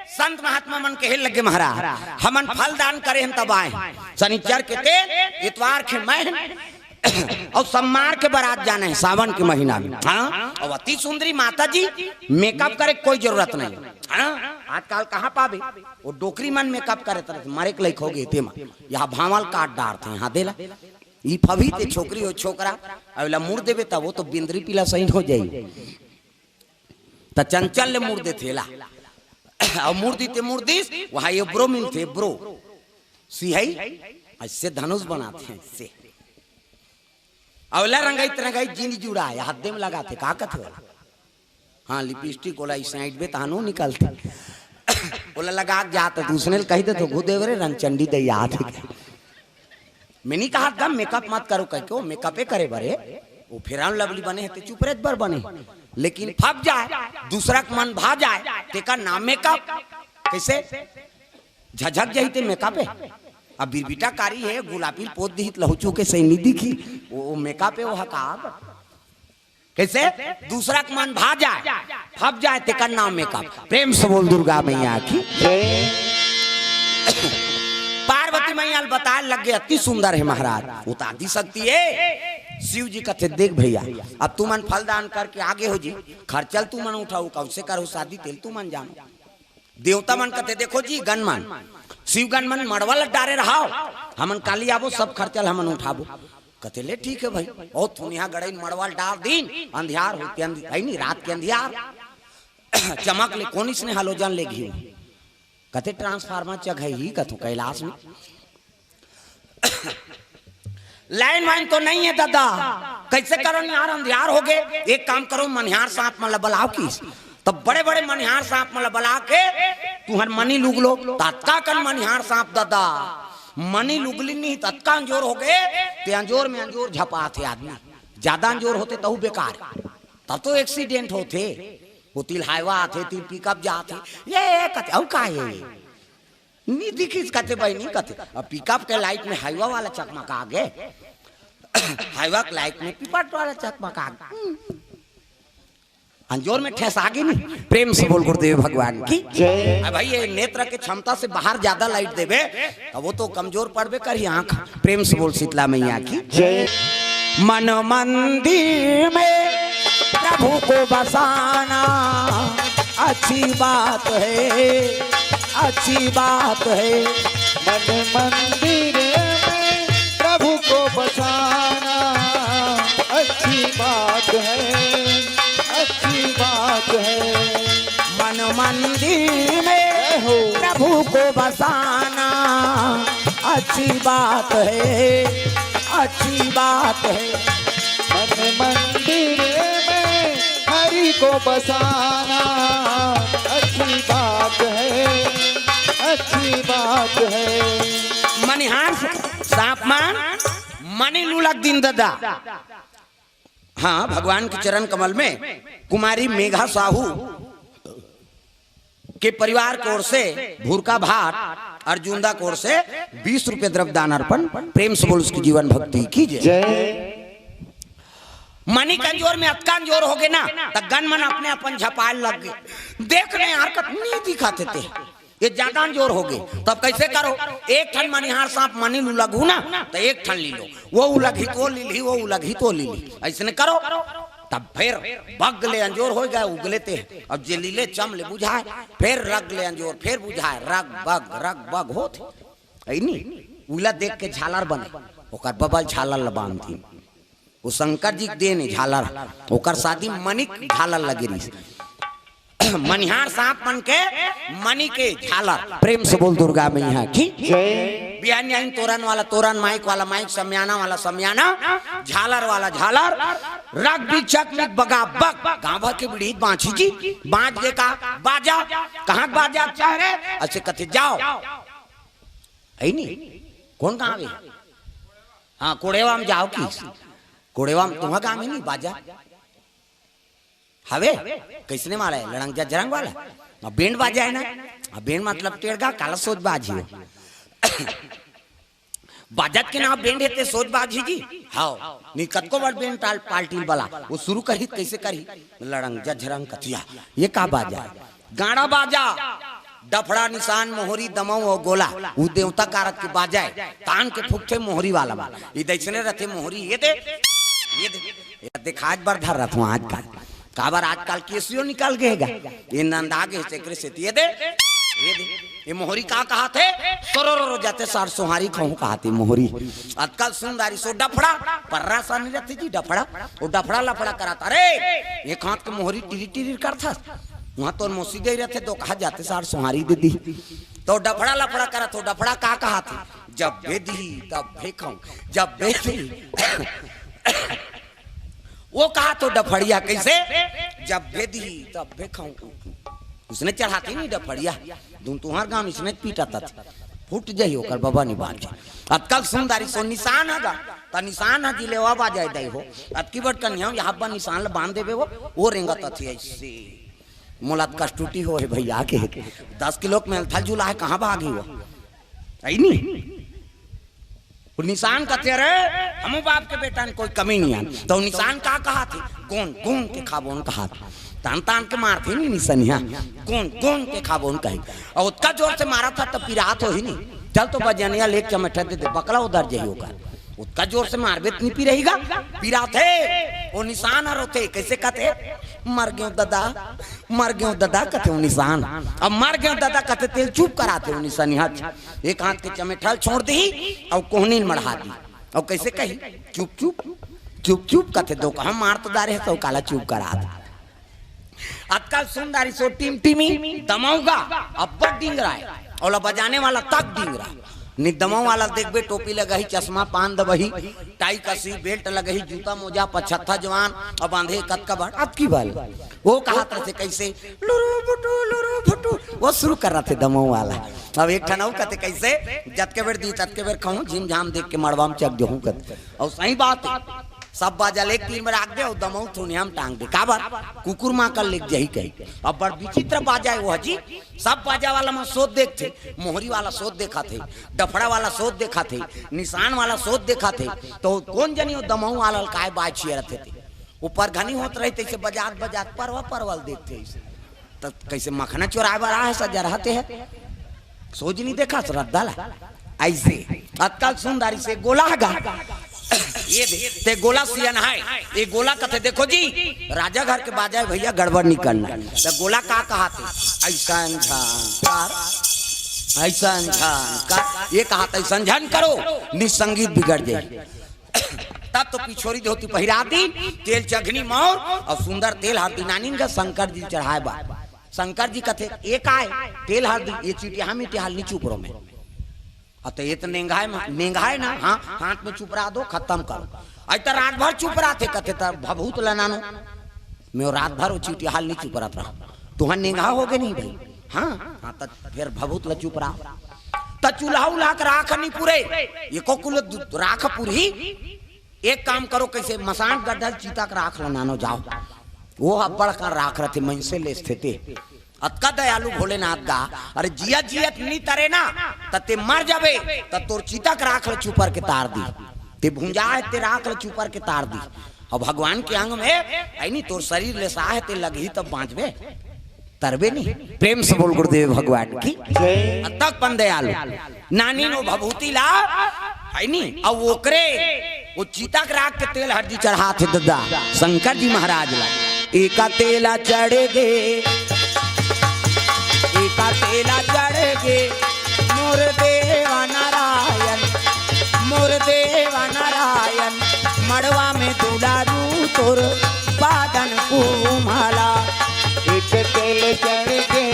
संत महात्मा मन कहे लगे, महाराज, हमन फल दान करे हन तब आए, शनिचर के ते, इतवार के मैं, अउ सम्मार के बरात जाना हे सावन के महीना में। हाँ, अउ अति सुंदरी माता जी, मेकअप करे के कोई जरूरत नहीं। हाँ, आजकल कहाँ पाबे, वो डोकरी मन मेकअप करे तरह मरे के लइक हो गे तेमा, यहाँ भांवल काट डारथे, हाँ देला। ई फभी ते छोकरी हो छोकरा, अउ ला मुड़ देबे तब वो तो बिंदरी पीला सही हो जाई। त चंचल ले मुड़ देथे ला, अउ मुड़ दी ते मुड़ दिस, वहाँ ये ब्रो मिलथे, ब्रो। सिहाई, अइसे धनुष बनाथे, अइसे। अउ ला रंगाई त रंगाई जिन जुड़ा हे, हद्दे में लगाथे, का कथे वाला? हाँ, लिपस्टिक वाला इस साइड में तहानो निकलथे। ओला लगा के जात, त उसने ल कहि देथों, "गुरुदेव रे, रंगचंडी दई आत हे।" मैं नहीं कहत गा मेकअप मत करो कहिके, वो मेकअपे करे बर हे, वो फेयर एंड लवली बने हे ते चुप रहे बर बने हे। लेकिन फप जाए, दूसरा के मन भा जाए, तेकर नाम मेकअप। कइसे? झझक जाही ते मेकअप हे। अब बिरबिटा कारी हे, गुलाबी ल पोत दिही त लहुचू के सही नहीं दिखी, वो, वो मेकअप हे, वो ह का? कइसे? दूसरा के मन भा जाए, फप जाए, तेकर नाम मेकअप। प्रेम से बोल दुर्गा मैया की। पार्वती मैया ल बताए लग गे, "अति सुंदर हे महाराज, वो त आदि शक्ति हे।" शिव जी कथे, "देख भैया, अब तुमन फल दान करके आगे हो जी, खर्चा ल तुमन उठाओ, कइसे करो शादी तेल तुमन जानो।" देवता मन कथे, "देखो जी, गन मन, शिवगन मन मड़वा ल डारे रहाव, हमन काली आबो, सब खर्चा ल हमन उठाबो।" कथे, "ले ठीक हे भाई।" ओ थुनिया गड़ई मड़वा ल डार दिन, अंधियार होते अंधि-, है नी, रात के अंधियार, चमक ले, कोन इसने हलोजन ले घी? कथे, "ट्रांसफार्मर चघई ही कथों कैलाश में।" लाइन वाइन तो नहीं है दादा, कइसे करो यार, अंधियार हो गे। एक काम करो, मनिहार सांप मन ल बलाओ किस, त बड़े बड़े मनिहार सांप मन ल बला के तुहर मनी लुग लो। ततका कन मनिहार सांप दादा, मनी लुगली नहीं, ततका अंजोर हो गे, ते अंजोर में अंजोर झपाथे आदमी, ज्यादा अंजोर होते तहू बेकार, तब तो एक्सीडेंट होथे। वो तिल हाईवा आथे, तिल पिकअप जाथे, ये, ये कथे, अउ का हे? नी दिखिस कथे बहिनी कथे, अब पिकअप के लाइट में हाईवा वाला चकमका गे, हाईवा के लाइट में पिपट वाला चकमका गे। अंजोर में ठेस आ गे नी। प्रेम से बोल गुरुदेव भगवान की। जय। अब भाई, ये नेत्र के क्षमता से बाहर ज्यादा लाइट देबे, त वो तो कमजोर पड़बे करही आंख। प्रेम से बोल शीतला मैया की। जय। मन मंदिर में प्रभु को बसाना अच्छी बात है, अच्छी बात है। मन मंदिर में प्रभु को बसाना अच्छी बात है, अच्छी बात है। मन मंदिर में जय हो। प्रभु को बसाना अच्छी बात है, अच्छी बात है। मन मंदिर में हरि को बसाना अच्छी बात है, अच्छी बात है। मनिहार सांप मन मनी लुलक दिन दादा। हाँ, भगवान के चरण कमल में कुमारी मेघा साहू के परिवार की ओर से भूरका भाट, अर्जुंदा की ओर से बीस रुपये द्रव्य दान अर्पण। प्रेम से बोल उसकी जीवन भक्ति की जय। जय। मनी कमजोर में अतका अंजोर हो गे ना, त गन मन अपने अपन झपाए लग गे। देख ने यार, कतनी दिखाथे ते। ये ज्यादा अंजोर हो गे, तब कइसे करो? एक ठन मनिहार सांप मनी ल उलगहू ना, त एक ठन ली लो, वो उलगही तो ली ली, वो उलगही तो ली ली, अइसने करो। तब फेर बग ले अंजोर हो गे, उगले ते, अब जे लीले चम ले बुझाए, फेर रग ले अंजोर, फेर बुझाए, रग बग, रग बग होत, है नी? उला देख के झालर बने, ओकर बबल झालर ल बांधती। वो शंकर जी के देन हे झालर, ओकर शादी मनी के झालर लगे रहिस। मनिहार सांप मन के मनी के झालर। प्रेम से बोल दुर्गा मैया की। जय। बिहान आइन तोरन वाला तोरन, माइक वाला माइक, समियाना वाला समियाना, झालर वाला झालर, रग बिचक मिक बगा बग। गांव भर के बिड़ीत बांची जी, बांच गे का बाजा, कहाँ के बाजा चाह रे? अइसे कथे जाओ। है नी? कोन गांव हे? हाँ, कोड़ेवा में जाओ कि? कोड़ेवा में तुम्हार गांव हे नी बाजा? हवे? कइसने वाला हे? लड़ंग जजरंग वाला? अब बेंड बाजा हे ना? अब बेंड मतलब टेड़गा, काला सोज बाजी हो। बाजत के नाम बेंड हे ते सोज बाजी जी? हाव। नी कतको बड़ बेंड टाल पार्टी वाला। वो शुरू करही त कइसे करही? लड़ंग जजरंग कथिया। ये का बाजा हे? गाड़ा बाजा, डफड़ा, निसान, मोहरी, दमऊ अउ गोला, उ देवता कारत के बाजा हे। तान के फूकथे मोहरी वाला मन। ये दइसने रथे मोहरी, ये दे, ये दे। ये दिखाए बर धर रथों आजकल। काबर आजकल केसियो निकल गे गा। ये नंदा गे हे, तेकरे सेती ये दे, ये दे। ये मोहरी का कहाथे? सोरो रो रो जाथे सार सोहारी खाहूं कहाथे मोहरी। आजकल सुंदरी सो डफड़ा, पर्रा सा नहीं रथे जी डफड़ा। वो डफड़ा लफड़ा करात, अरे, एक हाथ के मोहरी टिरी टिरी करथस। वहां तोर मौसी गई रथे, तो कहा जाथे सार सोहारी दे दी। तो डफड़ा लफड़ा करत हो, डफड़ा का कहाथे? जब बे दिही, तब बे खाऊं, जब बे दिही। वो कहाथे डफड़िया कइसे? जब बे दिही, तब बे खाऊं। उसने चढ़ाती नहीं डफड़िया, दुन तुंहर गांव इसने पीटा तथे, फूट जाही ओकर बबा नी बाप जी। अतका ल सुन दारी सो निसान ह गा, त निसान ह जिलेवा बाजाय दई हो। अतकी बड़ कन्या यहाँ बा निसान ल बांध देबे वो, वो रेंगत अथे ऐसे। मोला त कष्टुटी हो हे भैया के, दस किलो के मेलथल झूला हे, कहाँ भागी वो? आई नी? वो निसान कथे, "अरे, हमू बाप के बेटा में कोई कमी नहीं आन।" तो निसान का कहाथे? "गोन, गोन के खाबोन" कहाथे। तान, तान के मारथे नी निसनिया, "गोन, गोन के खाबोन" कही। अउ ओतका जोर से मारत ह, त पिरात होही नी। चल तो बजनिया लेके चमेठा दे दे, बकला उधर जाही ओकर। ओतका जोर से मारबे त नी पिरही गा, पिरात हे। वो निसान ह रोथे, कैसे कथे? "मर गेंव ददा, मर गेंव ददा" कथे वो निसान। अब "मर गेंव ददा" कथे तेला चुप कराथे वो निसनिया। एक हाथ के चमेठा ल छोड़ दिही अउ कोहनी ल मढ़ा दिही। अउ कैसे कही? "चुप, चुप, चुप, चुप" कथे, दो कहा मार तो दारे हे, तो काला चुप करा दे। अतका ल सुन दारी सो टिमटिमी दमऊ गा, अब्बड़ डिंगरा हे, ओला बजाने वाला तक डिंगरा। नी दमऊ वाला देखबे, टोपी लगही, चश्मा, पान दबही, टाई कसी, बेल्ट लगही, जूता मोजा, पछत्था जवान, अउ बांधे कतका बड़, अतकी बल। वो कहाथे कैसे? "लुरु भुटु, लुरु भुटु", वो शुरू कर रहा थे दमऊ वाला। अब एक ठन अउ कथे कैसे, "जतके बेर दी, ततके बेर खाहूं, झिम झाम देख के मड़वा में चक देहूं" कथे। अउ सही बात हे, सब बाजा लेके तीर में राख दे अउ दमऊ थुनिया में टांग दे। काबर? कुकुर मां कर लेके जाही कही। अब बड़ विचित्र बाजा हे वो जी, सब बाजा वाला मन सोत देखथे, मोहरी वाला सोत देखाथे, डफड़ा वाला सोत देखाथे, निसान वाला सोत देखाथे, तो कोन जनी वो दमऊ वाला ल काय बाज छियरथे ते। ऊपर घनी होत रही, तैसे बजात बजात परवा परवा ल देखथे अइसे। त कइसे मखना चोराय बर आहे, सजरहते हे। सोच नी देखस रद्दा ला। अइसे अतका ल सुन दारी से गोला ह गा। ये दे, ते गोला सियन हे। ये गोला कथे, "देखो जी, राजा घर के बाजा हे भैया, गड़बड़ नी करना।" त गोला का कहाथे? "अइसन झन कर, अइसन झन कर।" ये कहाथे, "अइसन झन करो, नी संगीत बिगड़ जाही।" तब तो पिछोरी धोती पहिरा दी, तेल चघनी मौर अउ सुंदर तेल हरदी नानिन गा शंकर जी चढ़ाय बर। शंकर जी कथे, "ए काय? तेल हरदी, ए चिटिहा मिटिहा ल नी चुपरो में।" अ त ए त नेंगाय म-, नेंगाय ना, हाँ, हाथ में चुपरा दो, खतम करो। अइ त रात भर चुपराथे, कथे, "त भभूत ल नानो।" में रात भर वो चिटिहा ल नी चुपरत रहा। तुंहर नेंगा होगे नहीं भाई? हाँ, हाँ, त फेर भभूत ल चुपरा। त चूल्हा उल्हा के राख नी पुरे, एको कुल दु-, राख पुरही। एक काम करो, कइसे मसान गड्ढा ल चीता के राख ल नानो जाव। वो ह बड़का राख रथे, मइनसे लेसथे ते। अतका दयालु भोलेनाथ गा, अरे जियत जियत नी तरे ना, त ते मर जाबे, त तोर चीता के राख ल चुपर के तार दी। ते भुंजा हे, ते राख ल चुपर के तार दी। अउ भगवान के अंग में, अइ नी, तोर शरीर लेसाय हे, ते लगही तब बांचबे। तरबे नी। प्रेम से बोल गुरुदेव भगवान की। जय। अतक बन दयालु। नानी नो भभूति ला, अइ नी, अउ ओकरे, वो चीता के राख के तेल हरदी चढ़ाथे ददा, शंकर जी महाराज ला। एका तेला चढ़ गे, एका तेला चढ़ गे, मोर देवा नारायण, मोर देवा नारायण, मड़वा में दुलारू तोर बादन कुम्हाला। एक तेल चढ़ गे,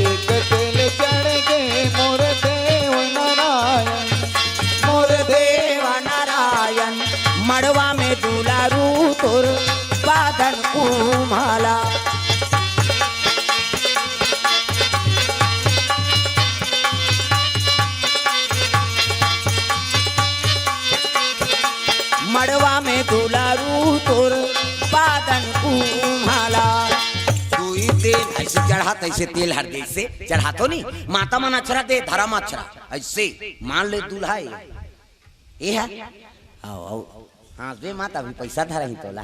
एक तेल चढ़ गे, मोर देव नारायण, मोर देव नारायण, मड़वा में दुलारू तोर बादन कुम्हाला। मड़वा में दुलारू तोर बादन कुम्हाला। दुई तेल अइसे चढ़ात, अइसे तेल हरदी अइसे चढ़ाथो नी, माता मन अक्षरा दे, धरम अक्षरा, अइसे मान ले दूल्हा ए, ए हे, आओ, आओ, हाँसबे मत, अभी पइसा धरही तोला,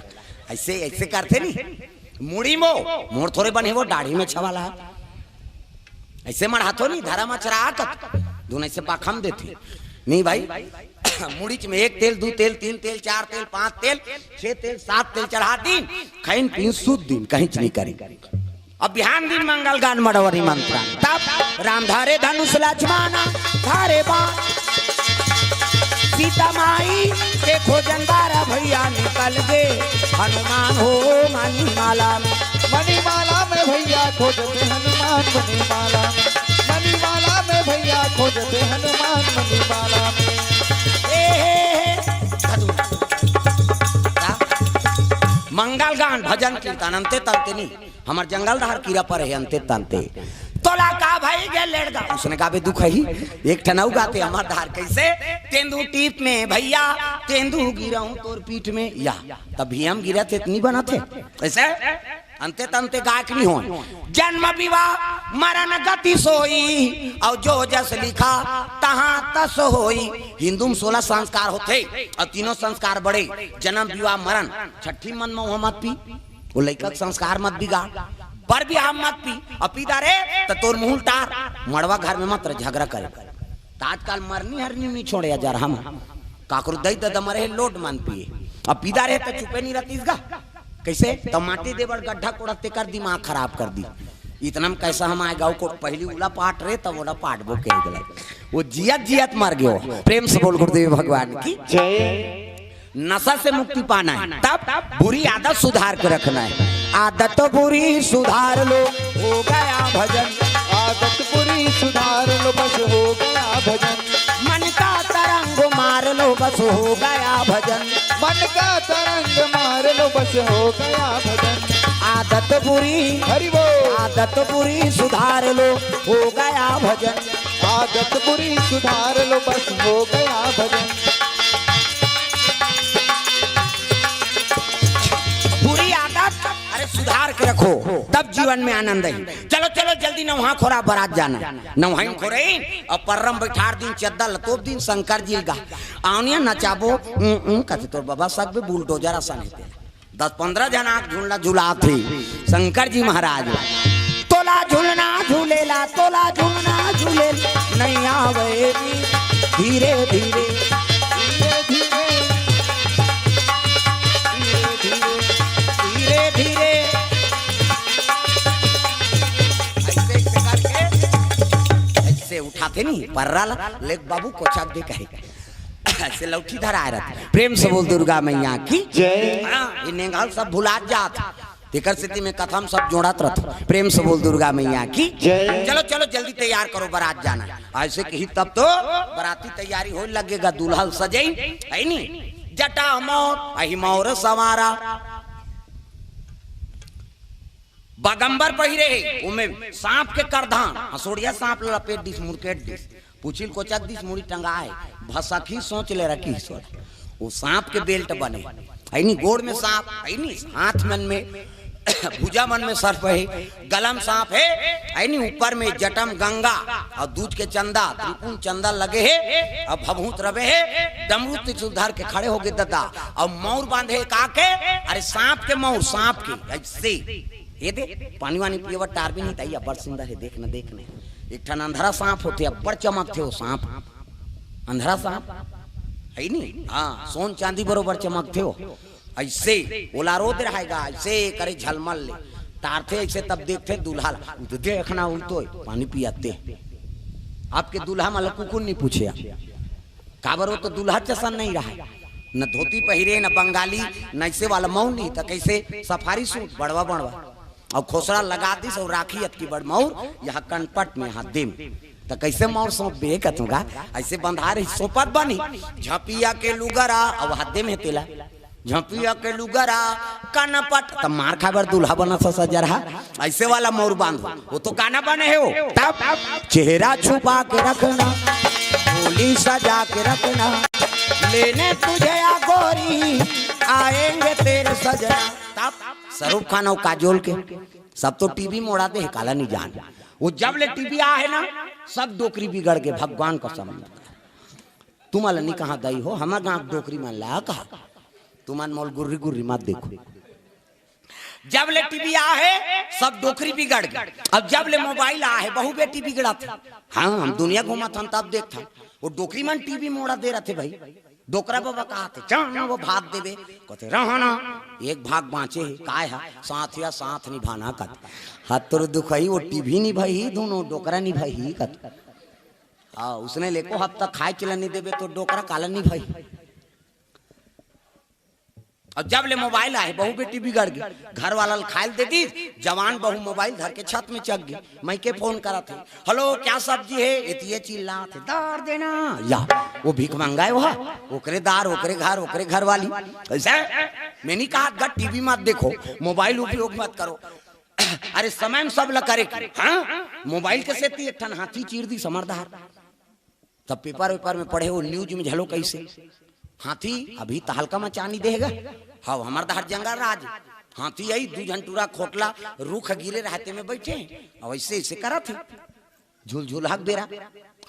अइसे, अइसे करथे नी, मुड़ी मो, मोर थोरे बने वो, डाढ़ी में छवाला हे। अइसे मढ़ाथो नी, धरम अक्षरा कत, दुन अइसे पाखम देथे। नी भाई, मुड़ीच में एक तेल, दू तेल, तीन तेल, चार तेल, पांच तेल, छे तेल, सात तेल चढ़ा दिन, खइन पीन सुत दिन, कहींच नी करी। अब बिहान दिन मंगल गान मड़वरी मंत्र। तब राम धारे धनुष लक्ष्मण धारे बाण। सीता माई के खोजन बारा भैया निकल गे हनुमान हो मणिमाला में। मणिमाला में भैया खोजते हनुमान मणिमाला में। मणिमाला में भैया खोजते हनुमान मणिमाला में। ए हे हे, धतु। का? मंगल गान, भजन कीर्तन, अंते तंते नी। हमर जंगल धार कीरा पर हे, अंते तंते। तोला का भाई गे लेड़गा? उसने गाबे दुख ही। एक ठन अउ गाते हमर धार, कैसे? तेंदू टीप में भैया, तेंदू गिराऊं तोर पीठ में। या, तब भी हम गिरा थे, इतनी बना थे। कैसे? अंते तंते गायक नहीं हो। जन्म विवाह मरण गति सोई, और जो जस लिखा तहाँ तस होई। हिंदू में सोलह संस्कार होते, और तीनों संस्कार बड़े, जन्म विवाह मरण। छठी मन में मत पी, वो लइका के संस्कार मत बिगाड़, पर भी हम मत पी। अब पी डारे त तोर मुंह टार, मड़वा घर में मत रह, झगड़ा करे। त आजकल मरनी हरनी नहीं छोड़े यार हम। काकरो दई ददा मरे हे लोट मन पिए, अब पी डारे त चुपे नहीं रहतीस गा। कैसे? त माटी देबर गड्ढा कोड़त तेकर दिमाग खराब कर दी। इतना में कैसा हम आए गाँव को पहली उला पाट रे, तब ओला पाटबो कह गला। वो जियत जियत मर गयो। प्रेम से बोल गुरुदेव भगवान की। जय। नशा से मुक्ति पाना है, तब बुरी आदत सुधार के रखना है। आदत बुरी सुधार लो, हो गया भजन। आदत बुरी सुधार लो, बस हो गया भजन। मन का तरंग मार लो, बस हो गया भजन। मन का तरंग मार लो, बस हो गया भजन। आदत बुरी, हरि बोल। आदत बुरी सुधार लो, हो गया भजन। आदत बुरी सुधार लो, बस हो गया भजन। बुरी आदत, अरे, सुधार के रखो, तब जीवन में आनंद है। चलो, चलो, जल्दी नौहा खोरा बरात जाना। नौहा खोरे, अब पर्रम बैठार दिन, चद्दा लतोप दिन, शंकर जी गा। आवनिया नचाबो, उं, उं, कथे तोर बाबा सग भी बुलडोजर असन है तेला। दस पन्द्रह झन आके झूलना झुलात हे शंकर जी महाराज। तोला झूलना झूलेला, तोला झूलना झूलेला, नहीं आवे भी धीरे धीरे, धीरे धीरे, धीरे धीरे, धीरे धीरे। ऐसे, ऐसे करके, ऐसे उठाते नहीं, पर्रा ला, ले बाबू कोचक दे कहे। ऐसे लौठी धराए रहते। प्रेम से बोल दुर्गा मैया की। जय। हाँ, ये नेंगाल सब भुलात जात। तेकर सेती में कथा में सब जोड़त रहत। प्रेम से बोल दुर्गा मैया की। जय। चलो, चलो, जल्दी तैयार करो, बारात जाना है। ऐसे कही तब तो बाराती तैयारी होए लगेगा, दूल्हा सजई, है नी? जटा मौर, अही मौर सवारा। बागंबर पहिरे हे, ओमे सांप के करधान, हसोड़िया सांप ल लपेट दिस, मुड़केट दिस, पुछिल कोचक दिस, मुड़ी टंगाए, भसक ही सोच ले रखी सोच। वो सांप के बेल्ट बने, है नी, गोड़ में सांप, है नी, हाथ मन में, भुजा मन में सर्प हे, गलम सांप हे, है नी, ऊपर में जटम गंगा, और दूज के चंदा, त्रिपुन चंदा लगे हे, और भभूत रवे हे, डमरू त्रिशूल धर के खड़े हो गे ददा, और मौर बांधे का के, अरे सांप के मौर, सांप के, ऐसे। ये दे, पानी वानी पिए बर टार भी नहीं ताई, अब्बड़ सुंदर हे, देख न, देख न। एक ठन अंधरा सांप होथे, अब्बड़ चमकथे वो सांप। अंधरा सांप, है नी? हाँ, सोन चांदी बरोबर चमकथे वो। ऐसे, ओला रोद रहेगा, ऐसे करे झलमल ले। टारथे ऐसे तब देखथे दूल्हा ला। उ तो देखना, उ तो पानी पियाते। आपके दूल्हा मन ला कुकुर नहीं पूछे। काबर वो तो दूल्हा जसन नहीं रहा, न धोती पहिरे, न बंगाली, न ऐसे वाला मऊ नहीं, तो कैसे सफारी सूट बड़वा बड़वा, और खोसड़ा लगा दिस, और राखी अतकी बड़ मौर, यहाँ कनपट में, यहाँ दिम, तो कैसे मौर सौंप बे कथूंगा? ऐसे बंधार ही सोपत बनी, झपिया के लुगरा, अब हद्दे में तेला, झपिया के लुगरा, कनपट, तब मार खाए बर दूल्हा बना सा सजरहा, ऐसे वाला मौर बांध, वो तो काना बने हे वो। तब चेहरा छुपा के रखना, बोली सजा के रखना, लेने तुझे आ गोरी, आएंगे तेरे सजना। तब शाहरुख खान और काजोल के, सब तो टीवी मोड़ा दे हे, काला नहीं जान। वो जब ले टीवी आ हे ना, सब डोकरी बिगड़ गे, भगवान कसम। तुमन ला नहीं कहा दई हो, हमर गांव डोकरी मन ला कहा, तुमन मोल गुर्री गुर्री मत देखो। जब ले टीवी आ हे, सब डोकरी बिगड़ गे। अब जब ले मोबाइल आ हे, बहू बेटी बिगड़त हे। हाँ, हम दुनिया घूमत हन तब देखथन, वो डोकरी मन टीवी मोड़ा दे रथे भाई। डोकरा बाबा कहाथे, चल ना वो भात देबे, कथे, रहो ना, एक भाग बांचे हे, काय हा, साथ या साथ निभाना कथे। हाथ तोर दुखही, वो टीवी निभाही, दोनों डोकरा निभाही कथे। हाँ, उसने लेको हफ्ता खाए चला नहीं देबे, तो डोकरा काला निभाही। अउ जब ले मोबाइल आए, बहू बेटी बिगड़ गे। घर वाला ल खाए ल दे दीस, जवान बहू मोबाइल धर के छत में चघ गे। मइके फोन करत हे, "हेलो, क्या सब्जी है?" एती ये चिल्लात हे, "दार देना।" या, वो भीख मंगा हे, वो ओकरे दार, ओकरे घर, ओकरे घर वाली। अइसे मैं नहीं कहा, टीवी मत देखो, मोबाइल उपयोग मत करो। अरे, समय में सब ल करे के, हाँ? मोबाइल के सेती एक ठन हाथी चीर दीस हमर दार। तब पेपर वेपर में पढ़े हो, न्यूज में झलो कइसे हाथी अभी तहलका मचा नइ देगा। हव, हमर दार जंगल राज, हाथी आई, दू झन टूरा खोटला रुख गिरे रहते में बइठे, अउ अइसे अइसे करत हे, झुलझुलहा के बेरा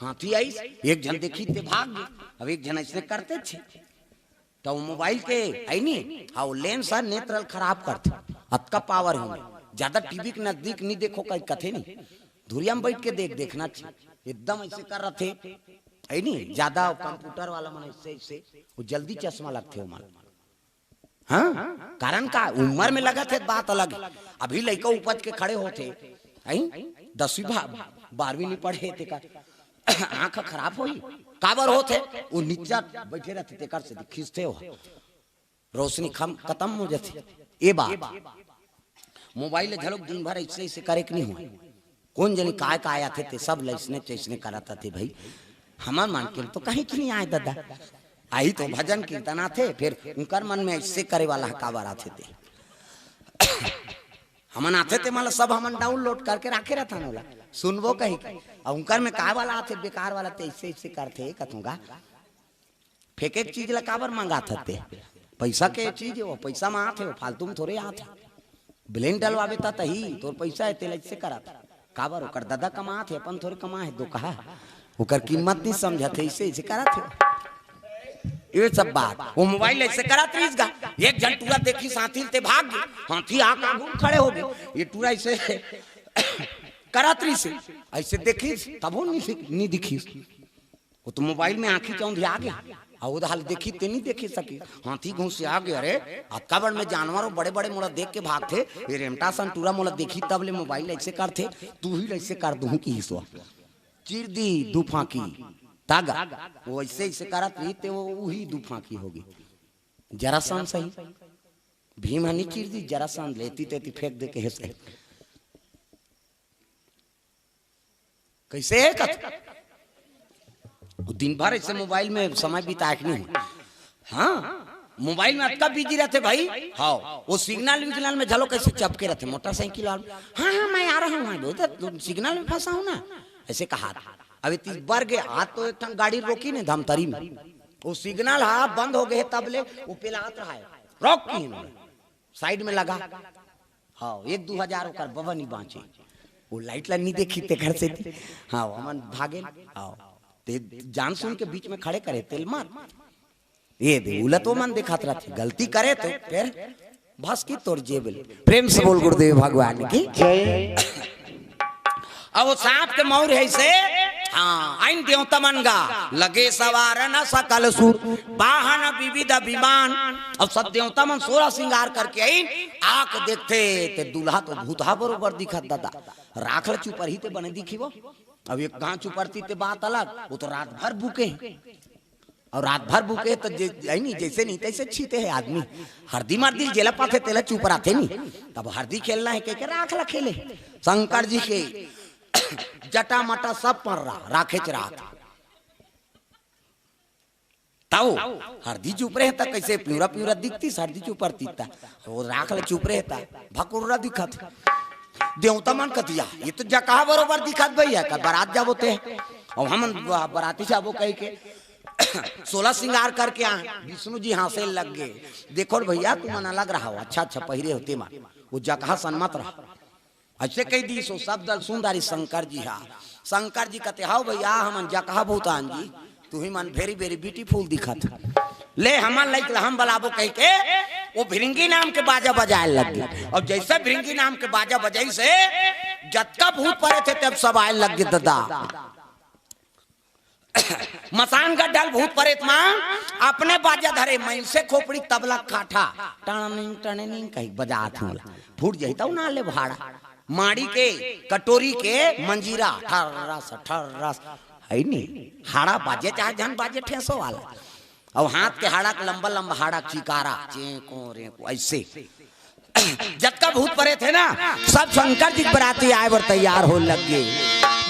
हाथी आई, एक झन देखी ते भाग गे, अब एक झन अइसने करते थे। त वो मोबाइल के है नी, हाँ, वो लेंस ह नेत्र ल खराब करथे, अतका पावर होने। ज्यादा टीवी के नजदीक नहीं देखो, कहीं कथे नहीं, धुरिया में बैठ के देख, देखना चाहिए। एकदम ऐसे कर रथे, है नी, ज्यादा कंप्यूटर वाला मन ऐसे, ऐसे, वो जल्दी चश्मा लगथे ओमन। हाँ, कारण का, उम्र में लगत हे, बात अलग हे। अभी लइका उपज के खड़े होथे, हैं? दसवीं बा-, बारहवीं नहीं पढ़े, तेकर आँख खराब होही। काबर होथे? वो नीचा बैठे रहथे, तेकर से खींचथे हो, रोशनी खम, खतम हो जाथे। ये बात, मोबाइल ले झलोक दिन भर ऐसे, ऐसे करे के नहीं हो। कोन जनी काय, काय आथे ते सब लइसने, चइसने करत आथे भाई। हमर मन के तो कहीं के नहीं आए दादा। आही तो भजन कीर्तन आथे, फिर उनकर मन में ऐसे करे वाला ह काबर आथे ते। हमन आथे ते, मतलब, सब हमन डाउनलोड करके राखे रहथन ओला, सुनबो कही के। अउ उनकर में काय वाला आथे, बेकार वाला, ते ऐसे, ऐसे करथे, कथूंगा। फेंके के चीज ला काबर मंगात हते? पैसा के चीज हे, वो पैसा में आथे, वो फालतू में थोड़े आथे। ब्लेंड डलवाबे त तही, तोर पैसा हे, तेला ऐसे करत। काबर? ओकर दादा कमात हे, अपन थोड़े कमा हे, दो कहा। ओकर कीमत नहीं समझत हे, ऐसे, ऐसे करत हे। ये सब बात, वो मोबाइल ऐसे करत रहिस गा। एक झन टूरा देखिस हाथी ल, ते भाग गे। हाथी आके घूम खड़े हो गे। ये टूरा ऐसे करत रहिस, ऐसे देखिस, तभो नहीं, नहीं दिखिस। वो तो मोबाइल में आँखी चौंधिया गे, अउ वो हाल देखी ते नहीं देखे सके। हाथी घुसिया गे, अरे, अतका बड़ में जानवर हो, बड़े बड़े मोला देख के भागथे, ये रेमटा सन टूरा मोला देखी तब ले मोबाइल ऐसे करथे, तू ही ऐसे कर दूँ कि इसो चीर दी दू फांकी तागा। वो ऐसे, ऐसे करत रही ते वो उही दू फांकी होगे। जरासंध सही, भीम ह नहीं चीर दी, जरासंध लेती तेती फेंक दे के हे सही। कैसे हे कथ? वो दिन भर ऐसे मोबाइल में समय बिताए के नहीं हो। हाँ, मोबाइल में अतका बिजी रहथे भाई। हाँ, वो सिग्नल विग्नल में झलो कैसे चपके रहथे, मोटरसाइकिल वाला, "हाँ, हाँ, मैं आ रहा हूँ, हाँ, वो तो सिग्नल में फंसा हूँ ना," ऐसे कहा। अब इतनी बर गे, आज तो एक ठन गाड़ी रोकी ने धमतरी में, वो सिग्नल हा बंद हो गए, तब ले वो पेलात रहा है, रोक की इन्होंने, साइड में लगा। हाँ, एक दू हजार ओकर बबा नहीं बाँचे। वो लाइट ला नहीं देखी, तेकर से थी। हाँ, वो हमन भागे। हाँ, ते जान सुन के बीच में खड़े करे, तेल मार। ये दे, उला तो मन दिखात रहथे, गलती करे तो फिर भस की तोर जेबल। प्रेम से बोल गुरुदेव भगवान की। जय। अब वो सांप के मौर हे से, हाँ, आइन देवता मन गा, लगे सवार न सकल सुर, वाहन विविध विमान। अब सब देवता मन सोलह श्रृंगार करके आइन, आके देखथे, ते दूल्हा तो भूतहा बरोबर दिखत दादा, राख ल चुपरही ते बने दिखी वो। अब एक गांव चुपरती ते बात अलग, वो तो रात भर भूखे। अउ रात भर भूखे त जे, है नी, जैसे नहीं तैसे छीते हे आदमी। हरदी मरदी जेला पाथे तेला चुपराथे नी। तब हरदी खेलना हे कह के राख ला खेले। शंकर जी के जटा मटा सब पर रहा, राखेच राख। तब हरदी चुपरे हे त कैसे प्यूरा प्यूरा दिखतीस, हरदी चुपरती त। वो राख ला चुपरे हे त भकुर्रा दिखत। देवता मन कतिया, ये तो जकहा बरोबर दिखत भैया, का बारात जाबो ते। अउ हमन ब-, बराती जाबो कह के सोलह श्रृंगार करके आए, विष्णु जी हाँसे लग गए। देखो रे भैया, तुमन अलग रहो, अच्छा अच्छा पहिरे हो तेमन, वो जकहा सन मत रहो। ऐसे कह दी सो, सब दल सुंदरी शंकर जी हा। शंकर जी कहते, "हव भैया, हमन जकहा भूतान जी, तुही मन very very beautiful दिखत।" ले हमन लइक ल हम बलाबो कह के, वो भिरंगी नाम के बाजा बजाए लग गए। अउ जैसे भिरंगी नाम के बाजा बजाइस हे, जतका भूत परेत हे, तब सब आए लग गए दादा। मसान गड्ढा ल भूत परेत मा अपने बाजा धरे, मइनसे खोपड़ी तबला काठा, टणनिंग टणनिंग कही बजात हूँ, फूट जाही तब ना ले भाड़ा। माड़ी के कटोरी के मंजीरा, ठर्रस ठर्रस, है नी, हाड़ा बाजे चाहे झन बाजे ठेसो वाला। अउ हाथ के हाड़ा के लंबा लंबा हाड़ा चिकारा, चेंको रेंको, अइसे। जतका भूत परेत हे ना, सब शंकर जी के बराती आय बर तैयार होय लग गे।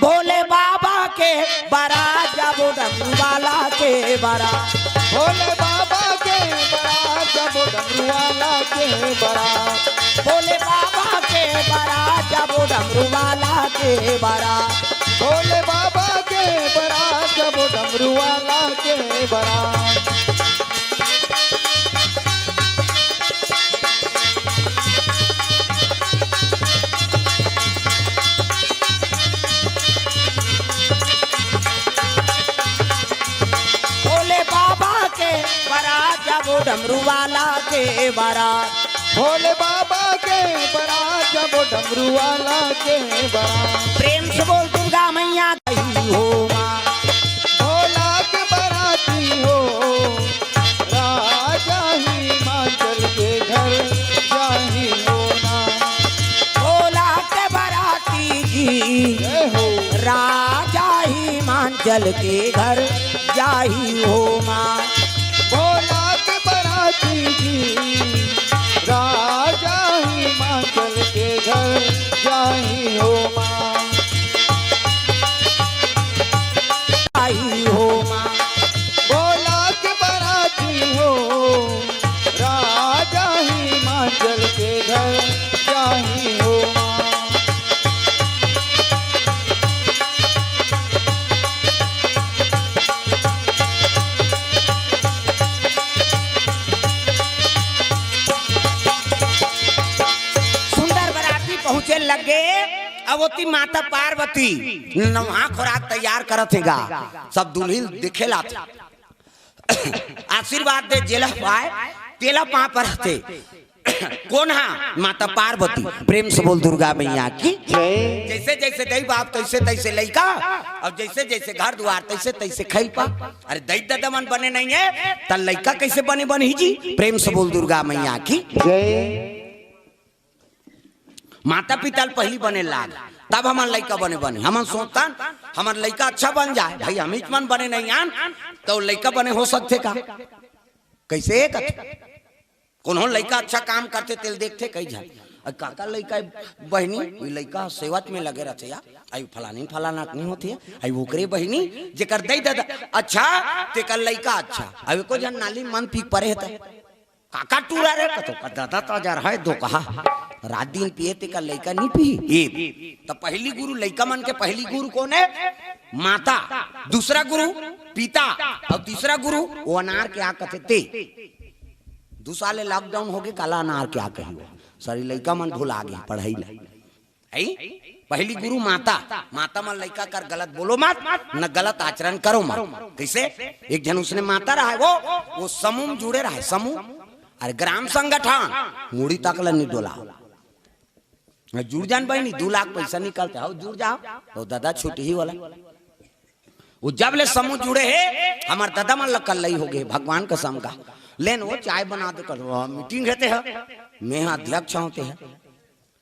भोले बाबा के बरात जाबो, डमरू वाला के बरात। भोले बाबा के बरात जाबो, डमरू वाला के बरात। भोले बाबा के बरात जाबो, डमरू वाला के बरात। भोले बाबा के बरात जाबो, डमरू वाला के बरात। भोले बाबा के बरात जाबो, डमरू वाला के बरात। भोले बाबा के बरात जाबो, डमरू वाला के बरात। प्रेम से बोल दुर्गा मैया की हो माँ। भोला के बराती हो, राजा हिमाचल के घर जाही हो ना। भोला के बराती जी, जय हो। राजा हिमाचल के घर जाही हो माँ। भोला के बराती जी, राजा हिमाचल के घर जाही हो माँ। आई हो माँ। भोला के बराती हो, राजा हिमाचल के घर जाही हो माँ। सुंदर बराती पहुंचे लगे। अब ओती माता पार्वती नवा खोराक तैयार करत हे गा, सब दुल्हिन देखे लाथे। आशीर्वाद दे जेला पाए, तेला पाँव परथे। कोन हा? माता पार्वती। प्रेम से बोल दुर्गा मैया की। जय। जैसे जैसे दई बाप तैसे तैसे लइका, अउ जैसे जैसे घर दुआर तैसे तैसे खइपा। अरे दई ददा मन बने नइ हे, त लइका कइसे बने बनही जी? प्रेम से बोल दुर्गा मैया की। जय। माता पिता ल पहिली बने लाग, तब हमन लइका बने बने। हमन सोचथन हमर लइका अच्छा बन जाए, भाई हमीच मन बने नइ आन, त लइका बने हो सकथे का? कइसे कथे? कोनो लइका अच्छा काम करथे तेल देखथे कई झन। अ काका लइका बहिनी, ओई लइका सेवत में लगे रथे या, अई फलानी फलाना नइ होथे, अई ओकरे बहिनी जेकर दई ददा अच्छा, तेकर लइका अच्छा। अउ एको झन नाली मन पी परे हे त काका टूरा रे कथो का ददा त जर है दो कहा। रात दिन पिए तेकर लइका नइ पी। ए, त पहिली गुरु लइका मन के पहिली गुरु कोन हे? माता। दूसरा गुरु पिता। अउ तीसरा गुरु वो अनार के आ कथे ते। दू साल ले lockdown होगे, काला अनार के आ कही वो। सारी लइका मन भुला गे पढ़ई ला। है? पहिली गुरु माता, माता मन लइका कर गलत बोलो मत, न गलत आचरण करो मत। कइसे? एक झन उसने माता रहय वो, वो समूह में जुड़े रहय, समूह। अरे ग्राम संगठन, मुड़ी तक ल नइ डोला। जुड़ जान बहिनी, दू लाख पइसा निकलथे, हव जुड़ जाव, त ददा छुटही वाला। वो जब ले समूह जुड़े हे, हमर ददा मन ल कल्लई होगे, भगवान कसम का। लेन वो चाय बना दे कर, वो meeting हे ते ह, मैं ह अध्यक्ष हंव ते ह।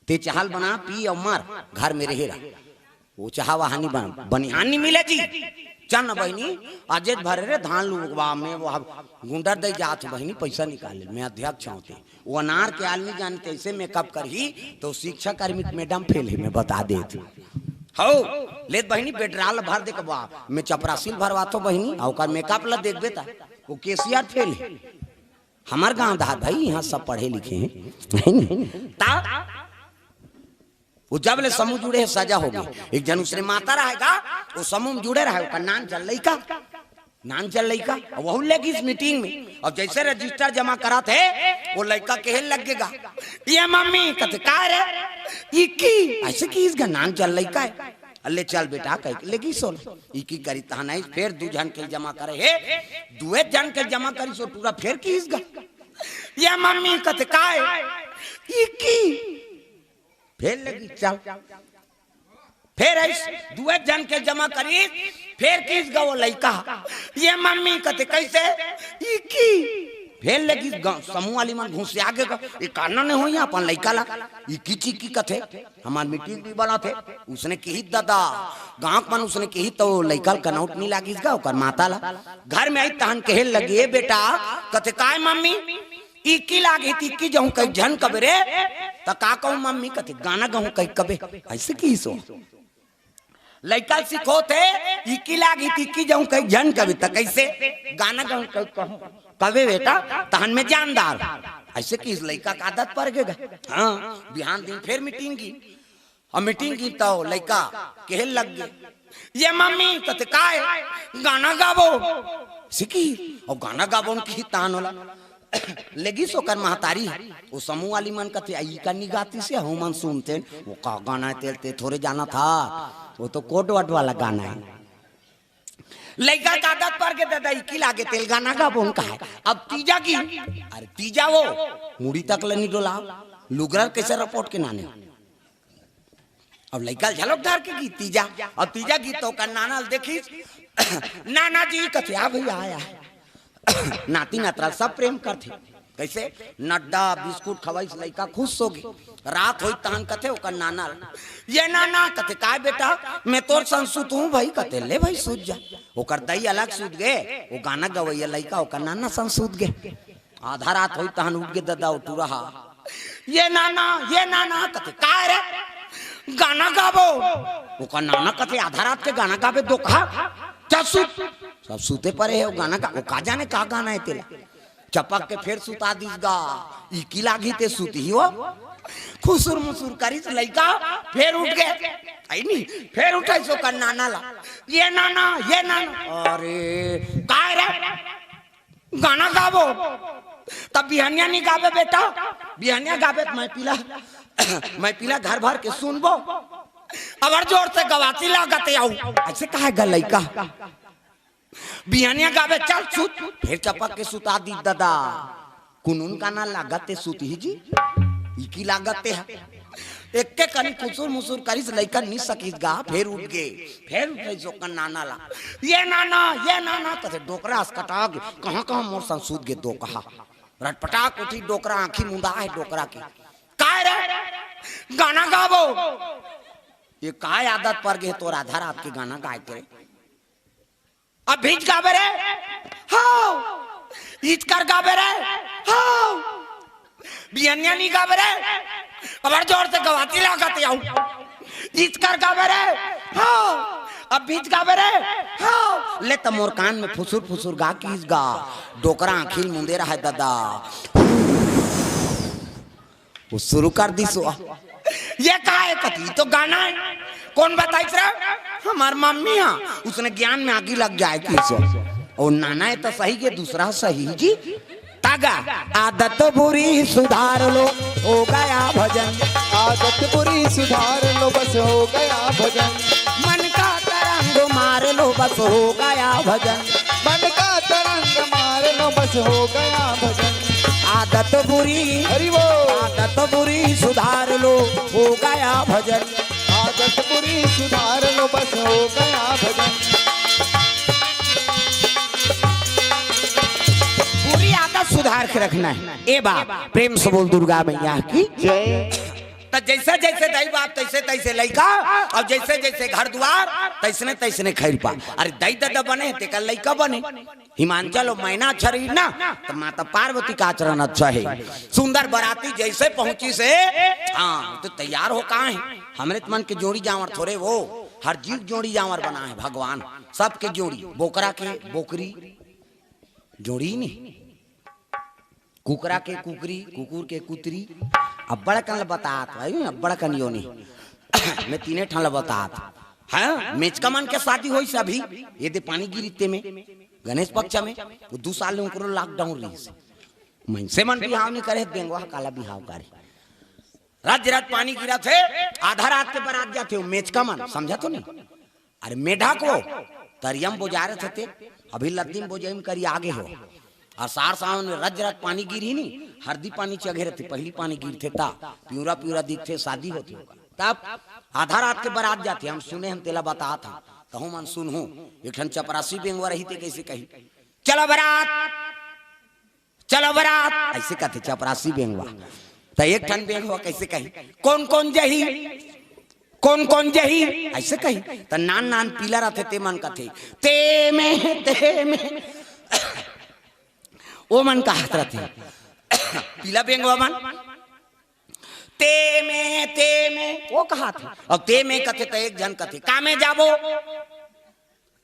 ते चाहा ल बना, पी अउ मर, घर में रहे रह। वो चाहा वहां नइ बन, बनिहान नइ मिले जी। चल न बहिनी, अजेच भरे रे धान लुगवा में वो अब गुंडर दे जात बहिनी, पइसा निकाले, मैं अध्यक्ष हंव ते। वो अनार के आल नइ जाने तइसे makeup करही, त शिक्षा कर्मी के madam fail हे, मैं बता देत हंव। हव, लेत बहिनी, बेडराल भर दे कबा, मैं चपरासी ल भरवाथंव बहिनी, अउ ओकर makeup ल देखबे त, वो cashier fail हे। हमर गांव देहात भाई, इहां सब पढ़े लिखे हे। ता वो जब ले समूह जुड़े हे, सजा होगे। एक झन उसने माता रहय गा, वो समूह में जुड़े रहय, ओकर नान चल लइका, नान चल लइका, अउ वहू ले गिस meeting में। अउ जइसे register जमा करत हे, वो लइका कहे लग गे गा, "ये मम्मी," कथे, "का रे?" "इक्की।" अइसे किहिस गा, नान चल लइका हे। "अल्ले चल बेटा," कहिके ले गिस ओला। इक्की करिस तहां आइस, फेर दू झन के जमा करे हे, दुए झन के जमा करिस, वो टूरा फेर किहिस गा, "ये मम्मी," कथे, "का हे?" "इक्की।" फेर लगिस चल। फेर आइस, दुए झन के जमा करिस, फेर किहिस गा वो लइका, "ये मम्मी," कथे, "कइसे?" "इक्की।" फेर लेगिस, समूह वाली मन घुसिया गे, ये काना नहीं होई अपन लइका ला, इकी चिकी कथे, हमार मीटिंग भी बना थे, उसने किही ददा, गांव मन उसने किही तो लइका ल कनौट नहीं लागिस गा, ओकर माता ला। घर में आई तहन कहे लगी, "ए बेटा," कथे, "काय मम्मी?" "इकी लागे तिक्की जहूं कई झन कबे रे।" "त का कहूं मम्मी?" कथे, "गाना गहूं कई कबे।" ऐसे किहिस ओ। लइका सिखोत हे, "इकी लागी तिक्की जहूं कई झन कबे।" "त कैसे?" "गाना गहूं कई कहूं कबे बेटा, तहन में जानदार।" ऐसे किहिस, लइका का आदत पर गे गा। हाँ, बिहान दिन फेर मीटिंग गी। अब मीटिंग गी तो लइका कहे लग गे, "ये मम्मी," कथे, "काय?" "गाना गाबो।" सिकी, और गाना गाबो न किही तान वाला। लेगिस ओकर महतारी, वो समूह वाली मन कथे, "आई का निगाती से हम मन सुनते हैं, वो का गाना है तेल ते थोड़े जाना था, वो तो कोट वट वाला गाना है।" लइका का आदत पर गे, "ददा, इकी लागे तेल गाना गाबो न कहे।" अब तीजा गी, अरे तीजा वो मुड़ी तक ले नहीं डोला, लुगरा कैसे रपोट के नाने। अब लइका झलक धर के गी तीजा, अब तीजा गी तो ओकर नाना ल देखिस, "नाना जी," कथे, "आ भैया आया है।" नाती नतरा सब प्रेम करथे। कैसे? नड्डा बिस्कुट खवाइस, लइका खुश हो गे। रात होई तहन कथे ओकर नाना ल, "ये नाना," कथे, "काय बेटा?" "मैं तोर संग सुतहूं भाई," कथे, "ले भाई सुत जा।" ओकर दई अलग सुत गे, वो गाना गवैया लइका ओकर नाना संग सुत गे। आधा रात होई तहन उठ गे ददा ओ टुरा हा, "ये नाना, ये नाना," कथे, "काय रे?" "गाना गाबो।" ओकर नाना कथे, "आधा रात के गाना गाबे दोकहा, चल सुत।" सब सुते परे हे, वो गाना गा, वो का जाने का गाना है तेला। चपक के फेर सुता दिस गा, इकी लागी ते सुत ही हो। खुसुर मुसुर करिस लइका, फेर उठ गे। आई नहीं, फेर उठाइस ओकर नाना ला, "ये नाना, ये नाना।" "अरे, काय रे?" "गाना गाबो।" "तब बिहनिया नहीं गाबे बेटा?" "बिहनिया गाबे त मैं पीला, मैं पीला घर भर के सुनबो।" "अबर जोर से गवासी लागत हे अउ।" ऐसे कहे गा लइका। "बिहनिया गाबे, चल सुत।" फेर चपक के सुता दिस ददा। कुनकुन गाना लागत हे सुत ही जी, इकी लागत हे। एक्के कनी खुसुर मुसुर करिस, लइका नी सकिस गा, फेर उठ गे। फेर उठाइस ओकर नाना ला, "ये नाना, ये नाना," कथे डोकरा अस कटा गे, "कहाँ कहाँ मोर संग सुत गे दोकहा।" रटपटाक उठी डोकरा, आँखी मुंदा हे डोकरा के। "काय रे? गाना गाबो।" "ये काय आदत पर गे तोर आधा रात के गाना गाय के रे?" "अब भीज गाबे रे?" "हाव।" "इचकर गाबे रे?" "हाव।" "बिहनिया नी गाबे रे?" "अबर जोर से गवासी लागत हे अउ।" "इचकर गाबे रे?" "हाव।" "अब भीज गाबे रे?" "हाव।" ले त मोर कान में फुसुर फुसुर गा किस गा। डोकरा आँखी ल मुंदे रहे ददा। वो शुरू कर दिस ओ। "ये का हे?" कथे, "तो गाना हे।" "कोन बताइस रे?" "हमार मम्मी हा, उसने ज्ञान में आगी लग जाए किस ओ।" "ओ नाना हे तो सही, ये दूसरा सही जी।" तागा, "आदत बुरी सुधार लो, हो गया भजन।" "आदत बुरी सुधार लो, बस हो गया भजन।" "मन का तरंग मार लो, बस हो गया भजन।" "मन का तरंग मार लो, बस हो गया भजन।" "आदत बुरी, हरि बोल। आदत बुरी सुधार लो, हो गया भजन।" "आदत बुरी सुधार लो, बस हो गया भजन।" बुरी आदत सुधार के रखना हे। ए बाप, प्रेम से बोल दुर्गा मैया की। जय। त जैसे जैसे दाई बाप, तैसे तैसे लइका, अउ जैसे जैसे घर दुआर, तैसने तैसने खैर पा। अरे दाई ददा बने, तेकर लइका बने। हिमांचल अउ मैना अच्छा रही ना, त माता पार्वती का आचरण अच्छा हे। सुंदर बराती जैसे पहुंचिस हे, हाँ, त तैयार हो कहाँ हे? हमरे त मन के जोड़ी जांवर थोरे वो, हर जीव जोड़ी जांवर बनाए हे भगवान। सबके जोड़ी, बोकरा के बोकरी, जोड़ी नहीं। कुकरा के कुकरी, कुकुर के कुतरी। अब्बड़ कन ल बतात, भाई, अब्बड़ कन योनि। मैं तीने ठन ल बतात। हाँ, मेचका मन के शादी होइस अभी, ये दे पानी गिरी ते में, गणेश पक्ष में, वो दू साल ले उनकरो lockdown रहिस। मनसे मन बिहाव नहीं करे, बेंगवा काला बिहाव करे। रात रात पानी गिरत हे, आधा रात के बरात जाथे, वो मेचका मन, समझा तो नहीं? अरे मेढक वो, तरिया म बोजारथे ते, अभी लद्दी म बोजई म करिया गे हो। अउ सार सावन में रज रज पानी गिरही नी, हरदी पानी चघे रथे, पहिली पानी गिरथे ता, पिंवरा पिंवरा दिखथे, शादी होथे ओकर। तब आधा रात के बरात जाथे, हम सुने हन तेला बतात हन, तहूँ मन सुनहू, एक ठन चपरासी बेंगवा रही ते कइसे कही, "चलो बरात।" चलो बरात, अइसे कथे चपरासी बेंगवा। त एक ठन बेंगवा कइसे कही, कोन कोन जही, कोन कोन जही, अइसे कही। त नान नान पीला रथे ते मन कथे, ते में, ते में, ओ मन कहत रथे पीला बेंगवा मन, ते में, ते में, ओ कहत हे। अब ते में कथे त एक झन कथे, कामे जाबो,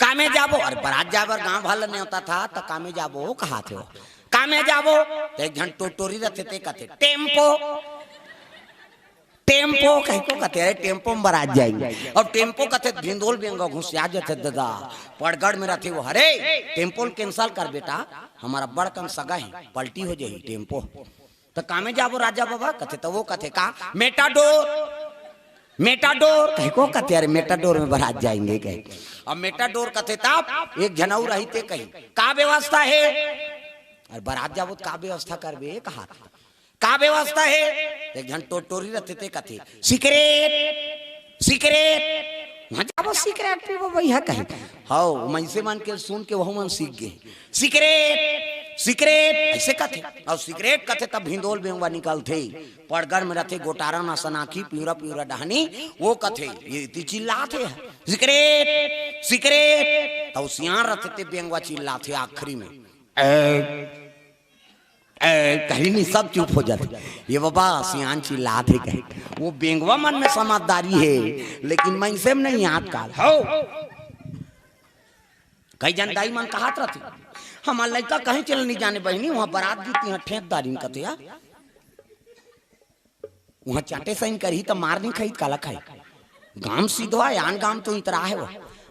कामे जाबो। अरे बरात जाए बर गांव भर ल नेवता था, त कामे जाबो, ओ कहत हे। कामे जाबो, त एक झन टोटोरी रथे ते कथे, टेम्पो, टेम्पो कहिको कथे, अरे टेम्पो में बरात जाएंगे। अब टेम्पो कथे त भिंदोल बेंगवा घुसिया जथे ददा। पड़गड़ में रथे वो, अरे टेम्पो ल cancel कर बेटा, हमर अब्बड़ कन सगा हे, पलटी हो जाही टेम्पो। त कामे जाबो राजा बाबा कथे, त वो कथे का, मेटाडोर, मेटाडोर कहिको कथे, अरे मेटाडोर में बरात जाएंगे कहे। अब मेटाडोर कथे तब एक झन अउ रही ते कही, का व्यवस्था हे? अरे बरात जाबो त का व्यवस्था करबे, ए कहत, का व्यवस्था हे? एक झन टोटोरी रथे ते कथे, सिगरेट, सिगरेट, उहाँ जाबो सिगरेट पीबो भैया कहे। हव, मनसे मन के सुन के वहू मन सीख गे। सिगरेट, सिगरेट, अइसे कथे। अउ सिगरेट कथे तब भिंदोल बेंगवा निकलथे। पड़गड़ में रथे गोटारा नसन आँखी, पिवरा पिवरा डहनी, वो कथे, ये इति चिल्लात हे, सिगरेट, सिगरेट। त सियान रथे ते बेंगवा चिल्लाथे आखिरी में, ए, ए, कहीं नहीं, सब चुप हो जाथे। ये बाबा सियान चिल्लात हे कहे, वो बेंगवा मन में समझदारी हे, लेकिन मनसे में नहीं आजकल। हव, कई झन दाई मन कहत रथे, हमर लइका कहीं चल नहीं जाने बहिनी, उहाँ बरात गे तिहाँ ठेंत डारिन कथे यार। उहाँ चाटे सइन करही त मार नहीं खाही त काला खाही। गाम सीधो आय, आन गाम तो इतरा हे वो।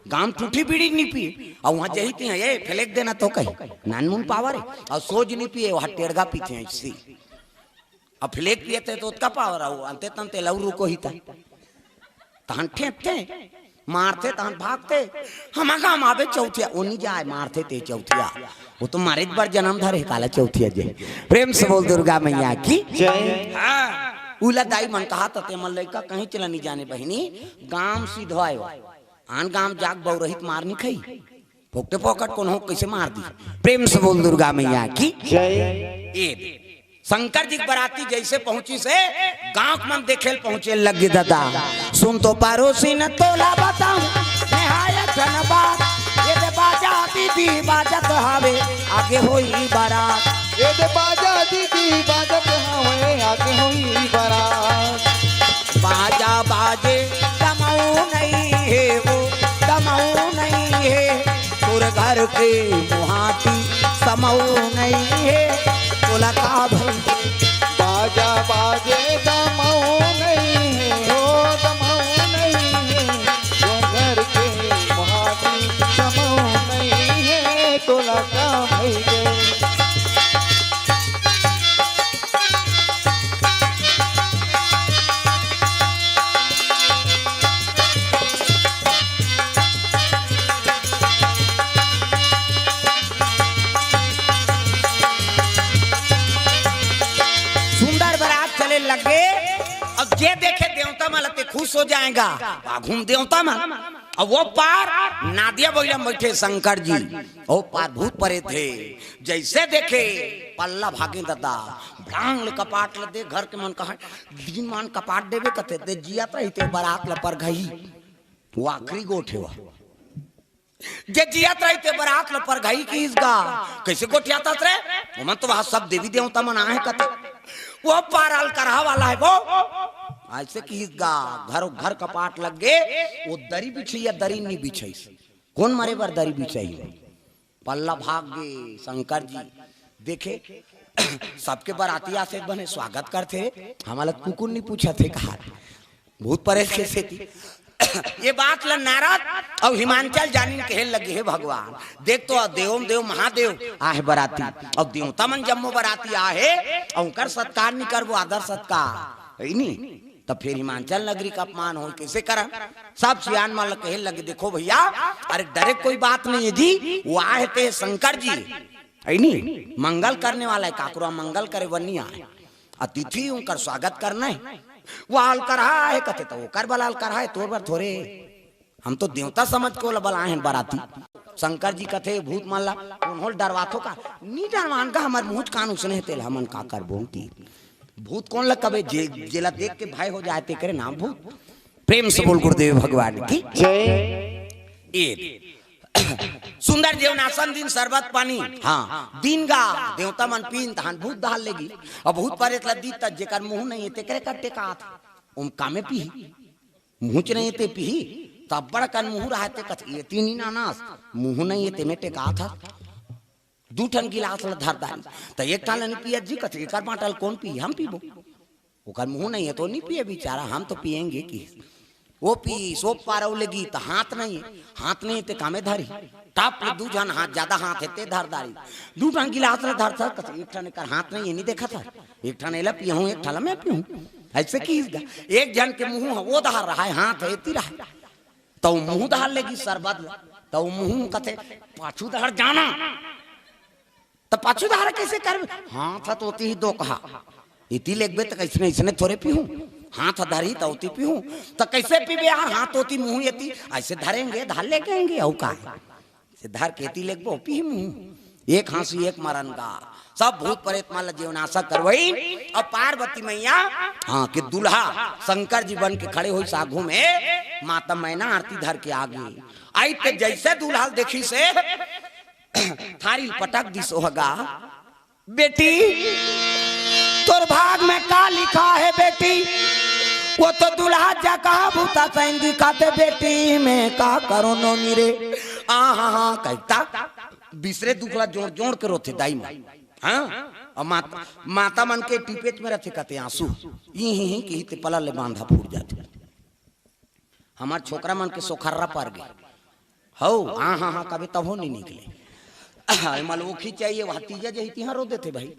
गाम टूठी बीड़ी नहीं पिए, अउ उहाँ जही तिहाँ, ए, फेलेक देना तो कही, नानमुन पावर हे, अउ सोज नहीं पिए, उहाँ टेड़गा पीथे अइसे। अउ फेलेक पिए थे तो ओतका पावर, अउ अंते तंते लऊ रुको ही ता। तहन ठेंकथे, मारथे, तहन भागथे। हमर गाम आबे चौथिया, ओ नी जाय, मारथे ते चौथिया। वो तो मारे बर जन्म धरे, काला चौथिया जे। प्रेम से बोल दुर्गा मैया की। जय। हाँ, उला दाई मन कहत हे, ते मन लइका कहीं चला नी जाने बहिनी, गाम सीधो आय। आन गाम जाके बउरही त मार नी खाही। फोकटे फोकट कोनो कइसे मार दी। प्रेम से बोल दुर्गा मैया की। जय। ए दे। शंकर जी के बराती जइसे पहुंचिस हे, गांव के मन देखे ल पहुंचे लग गे ददा। सुन तो परोसिन तोला बताऊं, नेहाय ठन बात, ये दे बाजा दीदी बाजत हवे, आगे होई बरात। ये दे बाजा दीदी बाजत हवे, आगे होई बरात। बाजा बाजे दमऊ नहीं हे वो, दमऊ नहीं हे, तोर घर के मुहाटी समऊ नहीं हे, तोला का भई? बाजा बाजे दमऊ नहीं हे, हो दमऊ नहीं हे, वो घर के मुहाटी समऊ नहीं हे, तोला का भई गे? सुंदर बरात चले लगे। अब जे देखे देवता मन ल ते खुश हो जाएगा। आघू म देवता मन, अब वो पार नादिया बइला म बइठे शंकर जी, ओ पार भूत परेत हे। जइसे देखे पल्ला भागे ददा, भड़ांग ले कपाट ल दे। घर के मन कहा, दिन मान कपाट देबे कथे, ते जियत रहिते बरात ल परघई। वो आखिरी गोठ हे वो। जे जियत रहिते बरात ल परघई किहिस गा। कइसे गोठियात रे? ओमन तो वहाँ सब देवी देवता मन आहे कथे। वो पार अलकरहा वाला हे वो। अइसे किहिस गा, घर, घर कपाट लग गे, वो दरी बिछइया, दरी नी बिछइस। कोन मरे बर दरी बिछाही? पल्ला भाग गे शंकर जी। देखे, सबके बराती आथे बने स्वागत करथे, हमला कुकुर नी पूछत हे कहा। भूत परेत के सेती। ये बात ल नारद अउ हिमांचल जानिन कहे लगे, हे भगवान, देख तो देवों देव महादेव आहे बराती, अउ देवता मन जम्मो बराती आहे, अउ उनकर सत्कार नी करबो, आदर सत्कार, हे नी? त फेर हिमांचल नगरी का अपमान होई, कइसे करन? सब सियान मन ल कहे लगे, देखो भइया, अरे डरे कोई बात नहीं हे जी, वो आहे ते शंकर जी, हे नी? मंगल करने वाला हे, काकरो मंगल करे बर नी आहे। अतिथि उनकर स्वागत करना हे। वो अलकरहा आहे कथे त ओकर बर अलकरहा हे, तोर बर थोरे। हम तो देवता समझ के ओला बलाए हन बराती। शंकर जी कथे, "भूत मन ला कोनो ल डरवाथो का?" "नी डरवान का, हमर मुहूं च कान उसने हे, तेला हमन का करबो?" की भूत कोन ल कबे, जे, जेला देख के भय हो जाए, तेकरे नाम भूत। प्रेम से बोल गुरुदेव भगवान की जय। ए सुंदर जेवन आसन दिन शरबत पानी, हाँ, दिन गा देवता मन पीन, तहान भूत डहर लेगी। अब भूत परेत ल दी, त जेकर मुहूं नहीं हे, तेकरे कर टेकात। ओम कामे पीही, मुहूं च नहीं हे ते पीही, त अब्बड़ कन मुहूं रहा ते कथे, "एती नी नानस, मुहूं नहीं हे ते में टेकात हस।" दू ठन गिलास ल धर दारी, त एक ठन ल नी पियत जी, कथे, "एकर बांटा ल कोन पीही, हम पीबो।" ओकर मुहूं नहीं हे तो नी पिए बिचारा, हम तो पिएंगे कि। वो पीस, वो पारव लेगी, त हाथ नहीं हे, हाथ नहीं हे ते कामे धरी। टाप ले दू झन हाथ, ज्यादा हाथ हे ते धर दारी। दू ठन गिलास ल धर सक, एक ठन एकर हाथ नहीं हे, नी देखत हे, एक ठन एला पीहूं, एक ठन ल मैं पीहूं। अइसे किहिस गा, एक झन के मुहूं ह वो डहर रहा हे, हाथ ह एती रहा हे, त वो मुहूं डहर लेगी शरबत ल, त वो मुहूं कथे, "पाछू डहर जाना।" त पाछू डहर कइसे करबे? हाथ ह तो ओती ही दो कहा। एती लेगबे त कइसने, अइसने थोरे पीहूं। हाथ ह धरही त ओती पीहूं। त कइसे पीबे यार? हाथ ओती, मुहूं एती। अइसे धरेंगे, डहर लेगेंगे, अउ का हे? से धर के एती लेगबो, पीही मुहूं। एक हांसी, एक मरन गा। सब भूत परेत मन ल जेवन आसा करवई। अब पार्वती मैया, हाँ, के दूल्हा शंकर जी बन के खड़े होइस आघू में। माता मैना आरती धर के आगे आई, ते जइसे दूल्हा ल देखिस हे, थारी ल पटक दिस ओह गा। "बेटी, तोर भाग में का लिखा हे बेटी? वो तो दूल्हा जकहा भूता सैन दिखाथे बेटी, मैं का करों नोनी रे।" आ हा हा, कहिथे बिसरे दुख ला जोड़ जोड़ के रोथे दाई माँ। हाँ, अउ मात-, माता मन के टिपेच में रथे कथे आंसू। ई ही ही किहिथे पला ले बांधा फूट जाथे। हमर छोकरा मन के सोखर्रा पर गे। हौ, हाँ, हाँ, हाँ, कबे तभो नी निकले। एमा लोखी चाहिए, वहाँ तीजा जही तिहाँ रो देथे भाई।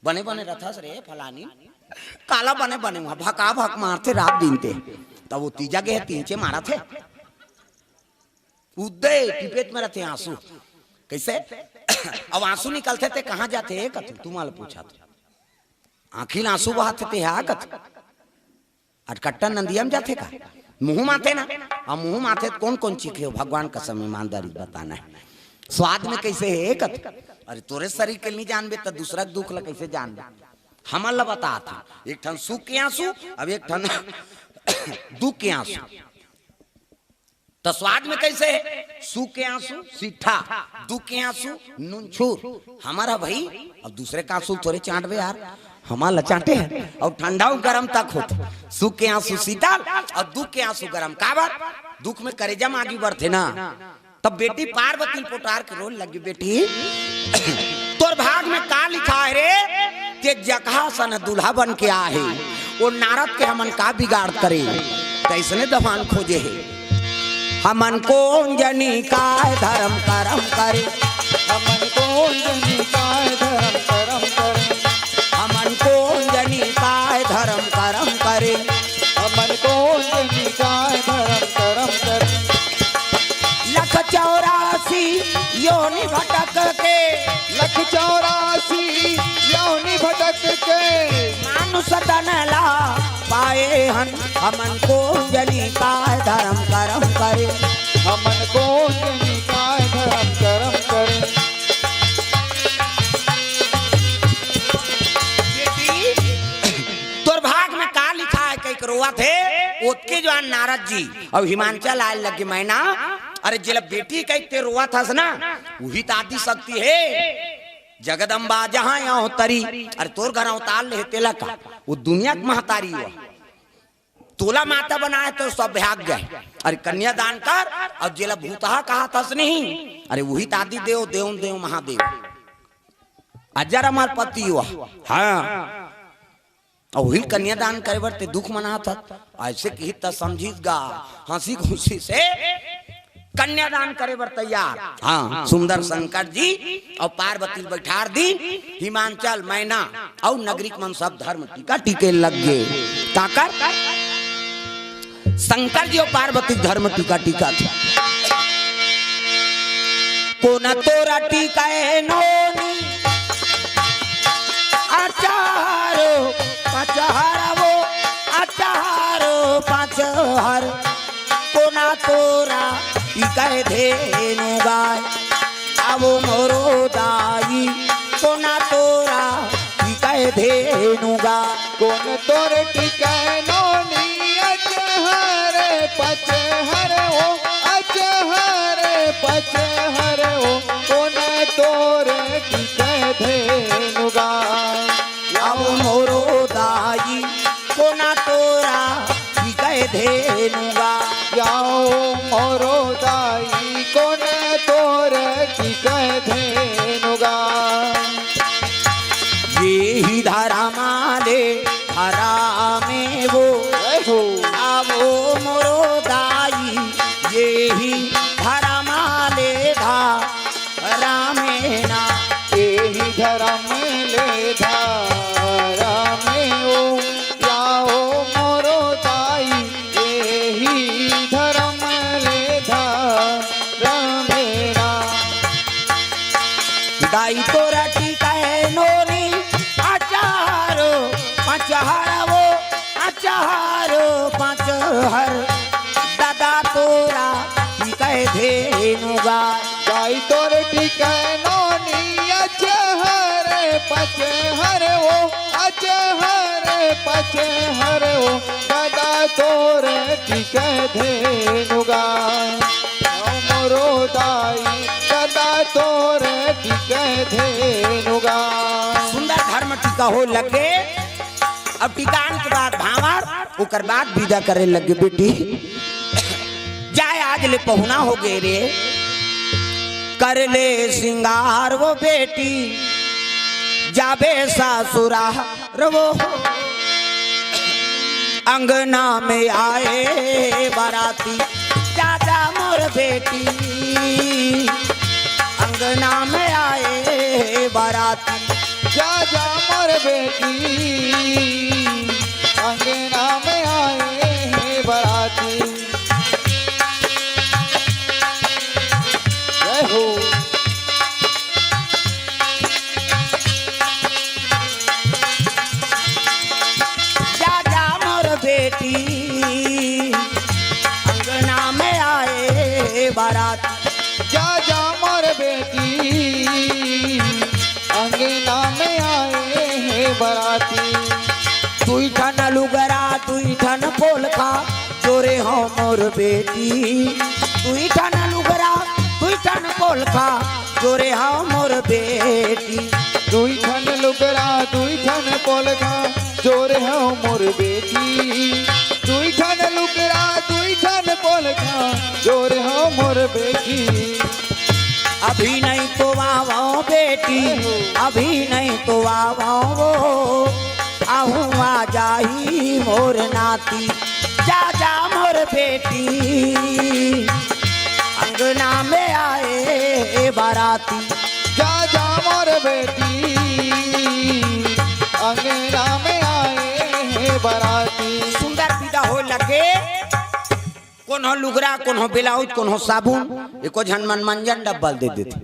बने बने रथस रे फलानी। काला बने बने वहाँ भका भक मारथे रात दिन ते। तब वो तीजा गे हे, तींचे मारथे। उदय टिपेच में रथे आंसू। कइसे? अब आंसू निकलथे ते कहाँ जाथे, कथे, तुमन ल पूछत। आँखी ल आंसू बहाथे ते हा कथे। अटकट्टा नंदिया में जाथे का? मुहूं माथे ना। अब मुहूं माथे त कोन कोन चीखे हो? भगवान कसम ईमानदारी बताना हे। स्वाद में कइसे हे कथे? अरे तोरे शरीर के नी जानबे त दूसरा के दुख ला कइसे जानबे? हमन ला बतात हे। एक ठन सुख के आंसू, अब एक ठन दुख के आंसू। त स्वाद में कइसे हे? सुख के आंसू सीठा, दुख के आंसू नुनछूर। हमर ह भाई, अब दूसरे के आंसू थोरे चांटबे यार, हमन ल चांटे हे। अउ ठंडा अउ गरम तक होथे। सुख के आंसू शीतल अउ दुख के आंसू गरम। काबर? दुख में करेजा म आगी बरथे ना। तब बेटी पार्वती ल पोटार के रोए लगे, "बेटी, तोर भाग में का लिखा हे रे? ते जकहा सन दूल्हा बन के आए हे, वो नारद के हमन का बिगाड़ करे?" कइसने दफान खोजे हे। हमन कोन जनी काय धरम करम करे। हमन कोन जनी काय धरम करम करे। हमन कोन जनी काय धरम करम करे। हमन कोन जनी काय धरम करम करे। लख चौरासी योनि भटक के। लख चौरासी योनि भटक के। मानुष तन ला पाए हन। हमन कोन जनी काय धरम करम करे। हमन कोन जनी काय धरम करम करे। बेटी, तोर भाग में का लिखा हे, कहिके रोवत हे। ओतके जुवार नारद जी अउ हिमांचल आए लगे, "मैना, अरे जेला बेटी कहिके ते रोवत हस ना, उही त आदि शक्ति हे, जगदम्बा जहाँ अवतरी।" अरे तोर घर अवतार ले हे तेला का? वो दुनिया के महतारी हे। तोला माता बनाए त सब भाग जाए। अरे कन्यादान कर, अउ जेला भूतहा कहत हस नहीं, अरे उही त आदि देव, देव देव महादेव। अजर अमर पति हे। हाँ। अउ उही ल कन्यादान करे बर ते दुख मनात हस। अइसे किहिस त समझिस गा, हंसी खुशी से कन्यादान करे बर तैयार। हाँ, सुंदर शंकर जी अउ पार्वती ल बइठार दिन, हिमांचल, मैना अउ नगरी के मन सब धर्म टीका टीके लग गे। काकर? शंकर जी अउ पार्वती धर्म टीका टीकथे। कोन तोरा टीके नोनी अचारो पचहर वो, अचारो पचहर। कोन तोरा टीके धेनु गाय। धेनु गा। या ओ मोरो दाई कोन तोर टिकय धेनु गा। एही धरम ले धरामे वो। जय हो। आवो मोरो दाई, एही धरम ले धरामे ना। एही धरम ले धरामे वो। या ओ मोरो दाई, एही धरम ले धरामे ना। दाई तोर टिकय नोनी अचहर पचहर वो, अचहर पचहर। दादा तोर टिकय धेनु गा। दाई तोर टिकय नोनी अचहर पचहर वो, अचहर पचहर वो। दादा तोर टिकय धेनु गा। मोरो दाई दादा तोर टिकय धेनु गा। सुंदर धरम टिका होय लगे। अब टिकान के बाद भांवर, ओकर बाद बिदा करे लगे बेटी। जाय आज ले पहुना हो गे रे। कर ले सिंगार वो बेटी, जाबे ससुरार वो। अंगना में आए बाराती, जा जा मोर बेटी। अंगना में आए बाराती। जा जा मोर बेटी, अंगना में आए हे बाराती। जय हो। जा जा मोर बेटी, अंगना में आए बाराती। जा जा मोर बेटी, अंगना में आए हे बाराती। दुई ठन लुगरा, दुई ठन पोलखा, जोरे हो मोर बेटी। दुई ठन लुगरा, दुई ठन पोलखा, जोरे हो मोर बेटी। दुई ठन लुगरा, दुई ठन पोलखा, जोरे हो मोर बेटी। दुई ठन लुगरा, दुई ठन पोलखा, जोरे हो मोर बेटी। अभी नहीं तो आवो बेटी, अभी नहीं तो आवो वो, आहू आ जाही मोर नाती। जा जा मोर बेटी, अंगना में आए बाराती। जा जा मोर बेटी, अंगना में आए हे बाराती। सुंदर बिदा होय लगे। कोनो लुगरा, कोनो ब्लाउज, कोनो साबुन, एको झन मन मंजन डब्बा ल दे देथे।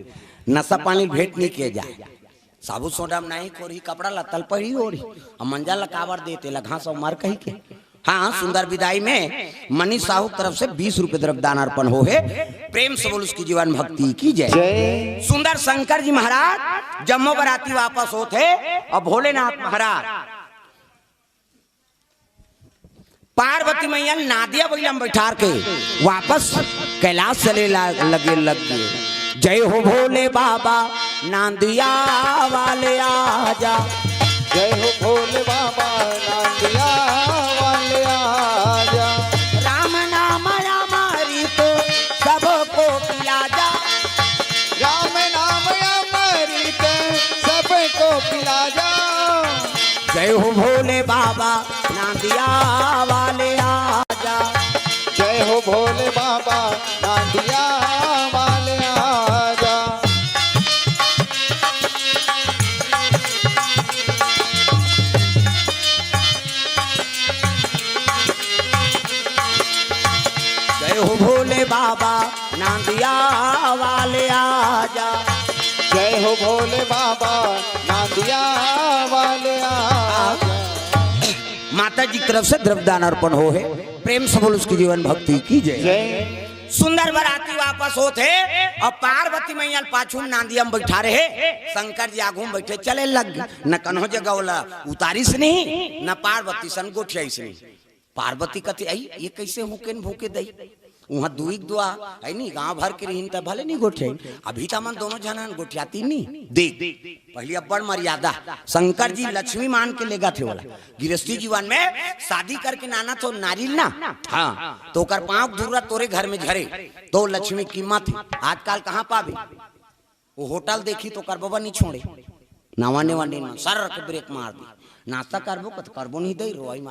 नशा पानी भेंट नहीं किया जाए। साबुन सोडा में नहीं कोरही, कपड़ा लत्ता ल पहिरी ओढ़ी। अब मंजन ल काबर देथे, ला घास अउ मर कही के। हाँ, सुंदर बिदाई में मनीष साहू की तरफ से बीस रुपए द्रव्य दान अर्पण हो हे। प्रेम से बोल उसकी जीवन भक्ति की जय। जय। सुंदर शंकर जी महाराज जम्मो बराती वापस होत हे अउ भोलेनाथ महाराज पार्वती मैया ल नांदिया बइला म बइठार के वापस कैलाश चले ला-, लगे, लग गे। जय हो भोले बाबा, नांदिया वाले आजा। जय हो भोले बाबा, नांदिया वाले आजा। राम नाम अमृत सबको पिला जा। राम नाम अमृत सबको पिला जा। जय हो भोले बाबा, नांदिया वाले आजा। जय हो भोले बाबा, नांदिया वाले आजा। जय हो भोले बाबा, नांदिया वाले आजा। जय हो भोले बाबा, नांदिया वाले आजा। माता जी की तरफ से द्रव्यदान अर्पण हो हे। प्रेम से बोल उसकी जीवन भक्ति की जय। जय। सुंदर बराती वापस होत हे अउ पार्वती मैया ल पाछू म नांदिया म बइठारे हे, शंकर जी आगू म बइठे चले लग गे। न कन्हो जगह ओला उतारिस नहीं, न पार्वती सन गोठियाइस नहीं। पार्वती कथे, "अई, ये कइसे हुकेन भूके दई?" उहाँ दुई दुआ है नी, गांव भर के रहिन त भले नी गोठियाइन। अभी त हमन दोनों झन हन, गोठियाती नी। देख, पहली अब्बड़ मर्यादा। शंकर जी लक्ष्मी मान के लेगथे ओला। गिरस्ती जीवन में शादी करके नाना तो नारिल ना, हाँ, तो ओकर पाँव धुर्रा तोरे घर में झरे, तो लक्ष्मी कीमत है। आजकल कहाँ पाबे? वो होटल देखी तो ओकर बबा नी छोड़े, नवा नेवा नींद मन सर के ब्रेक मार दी। नाश्ता करबो कत करबो नी दई, रोई मार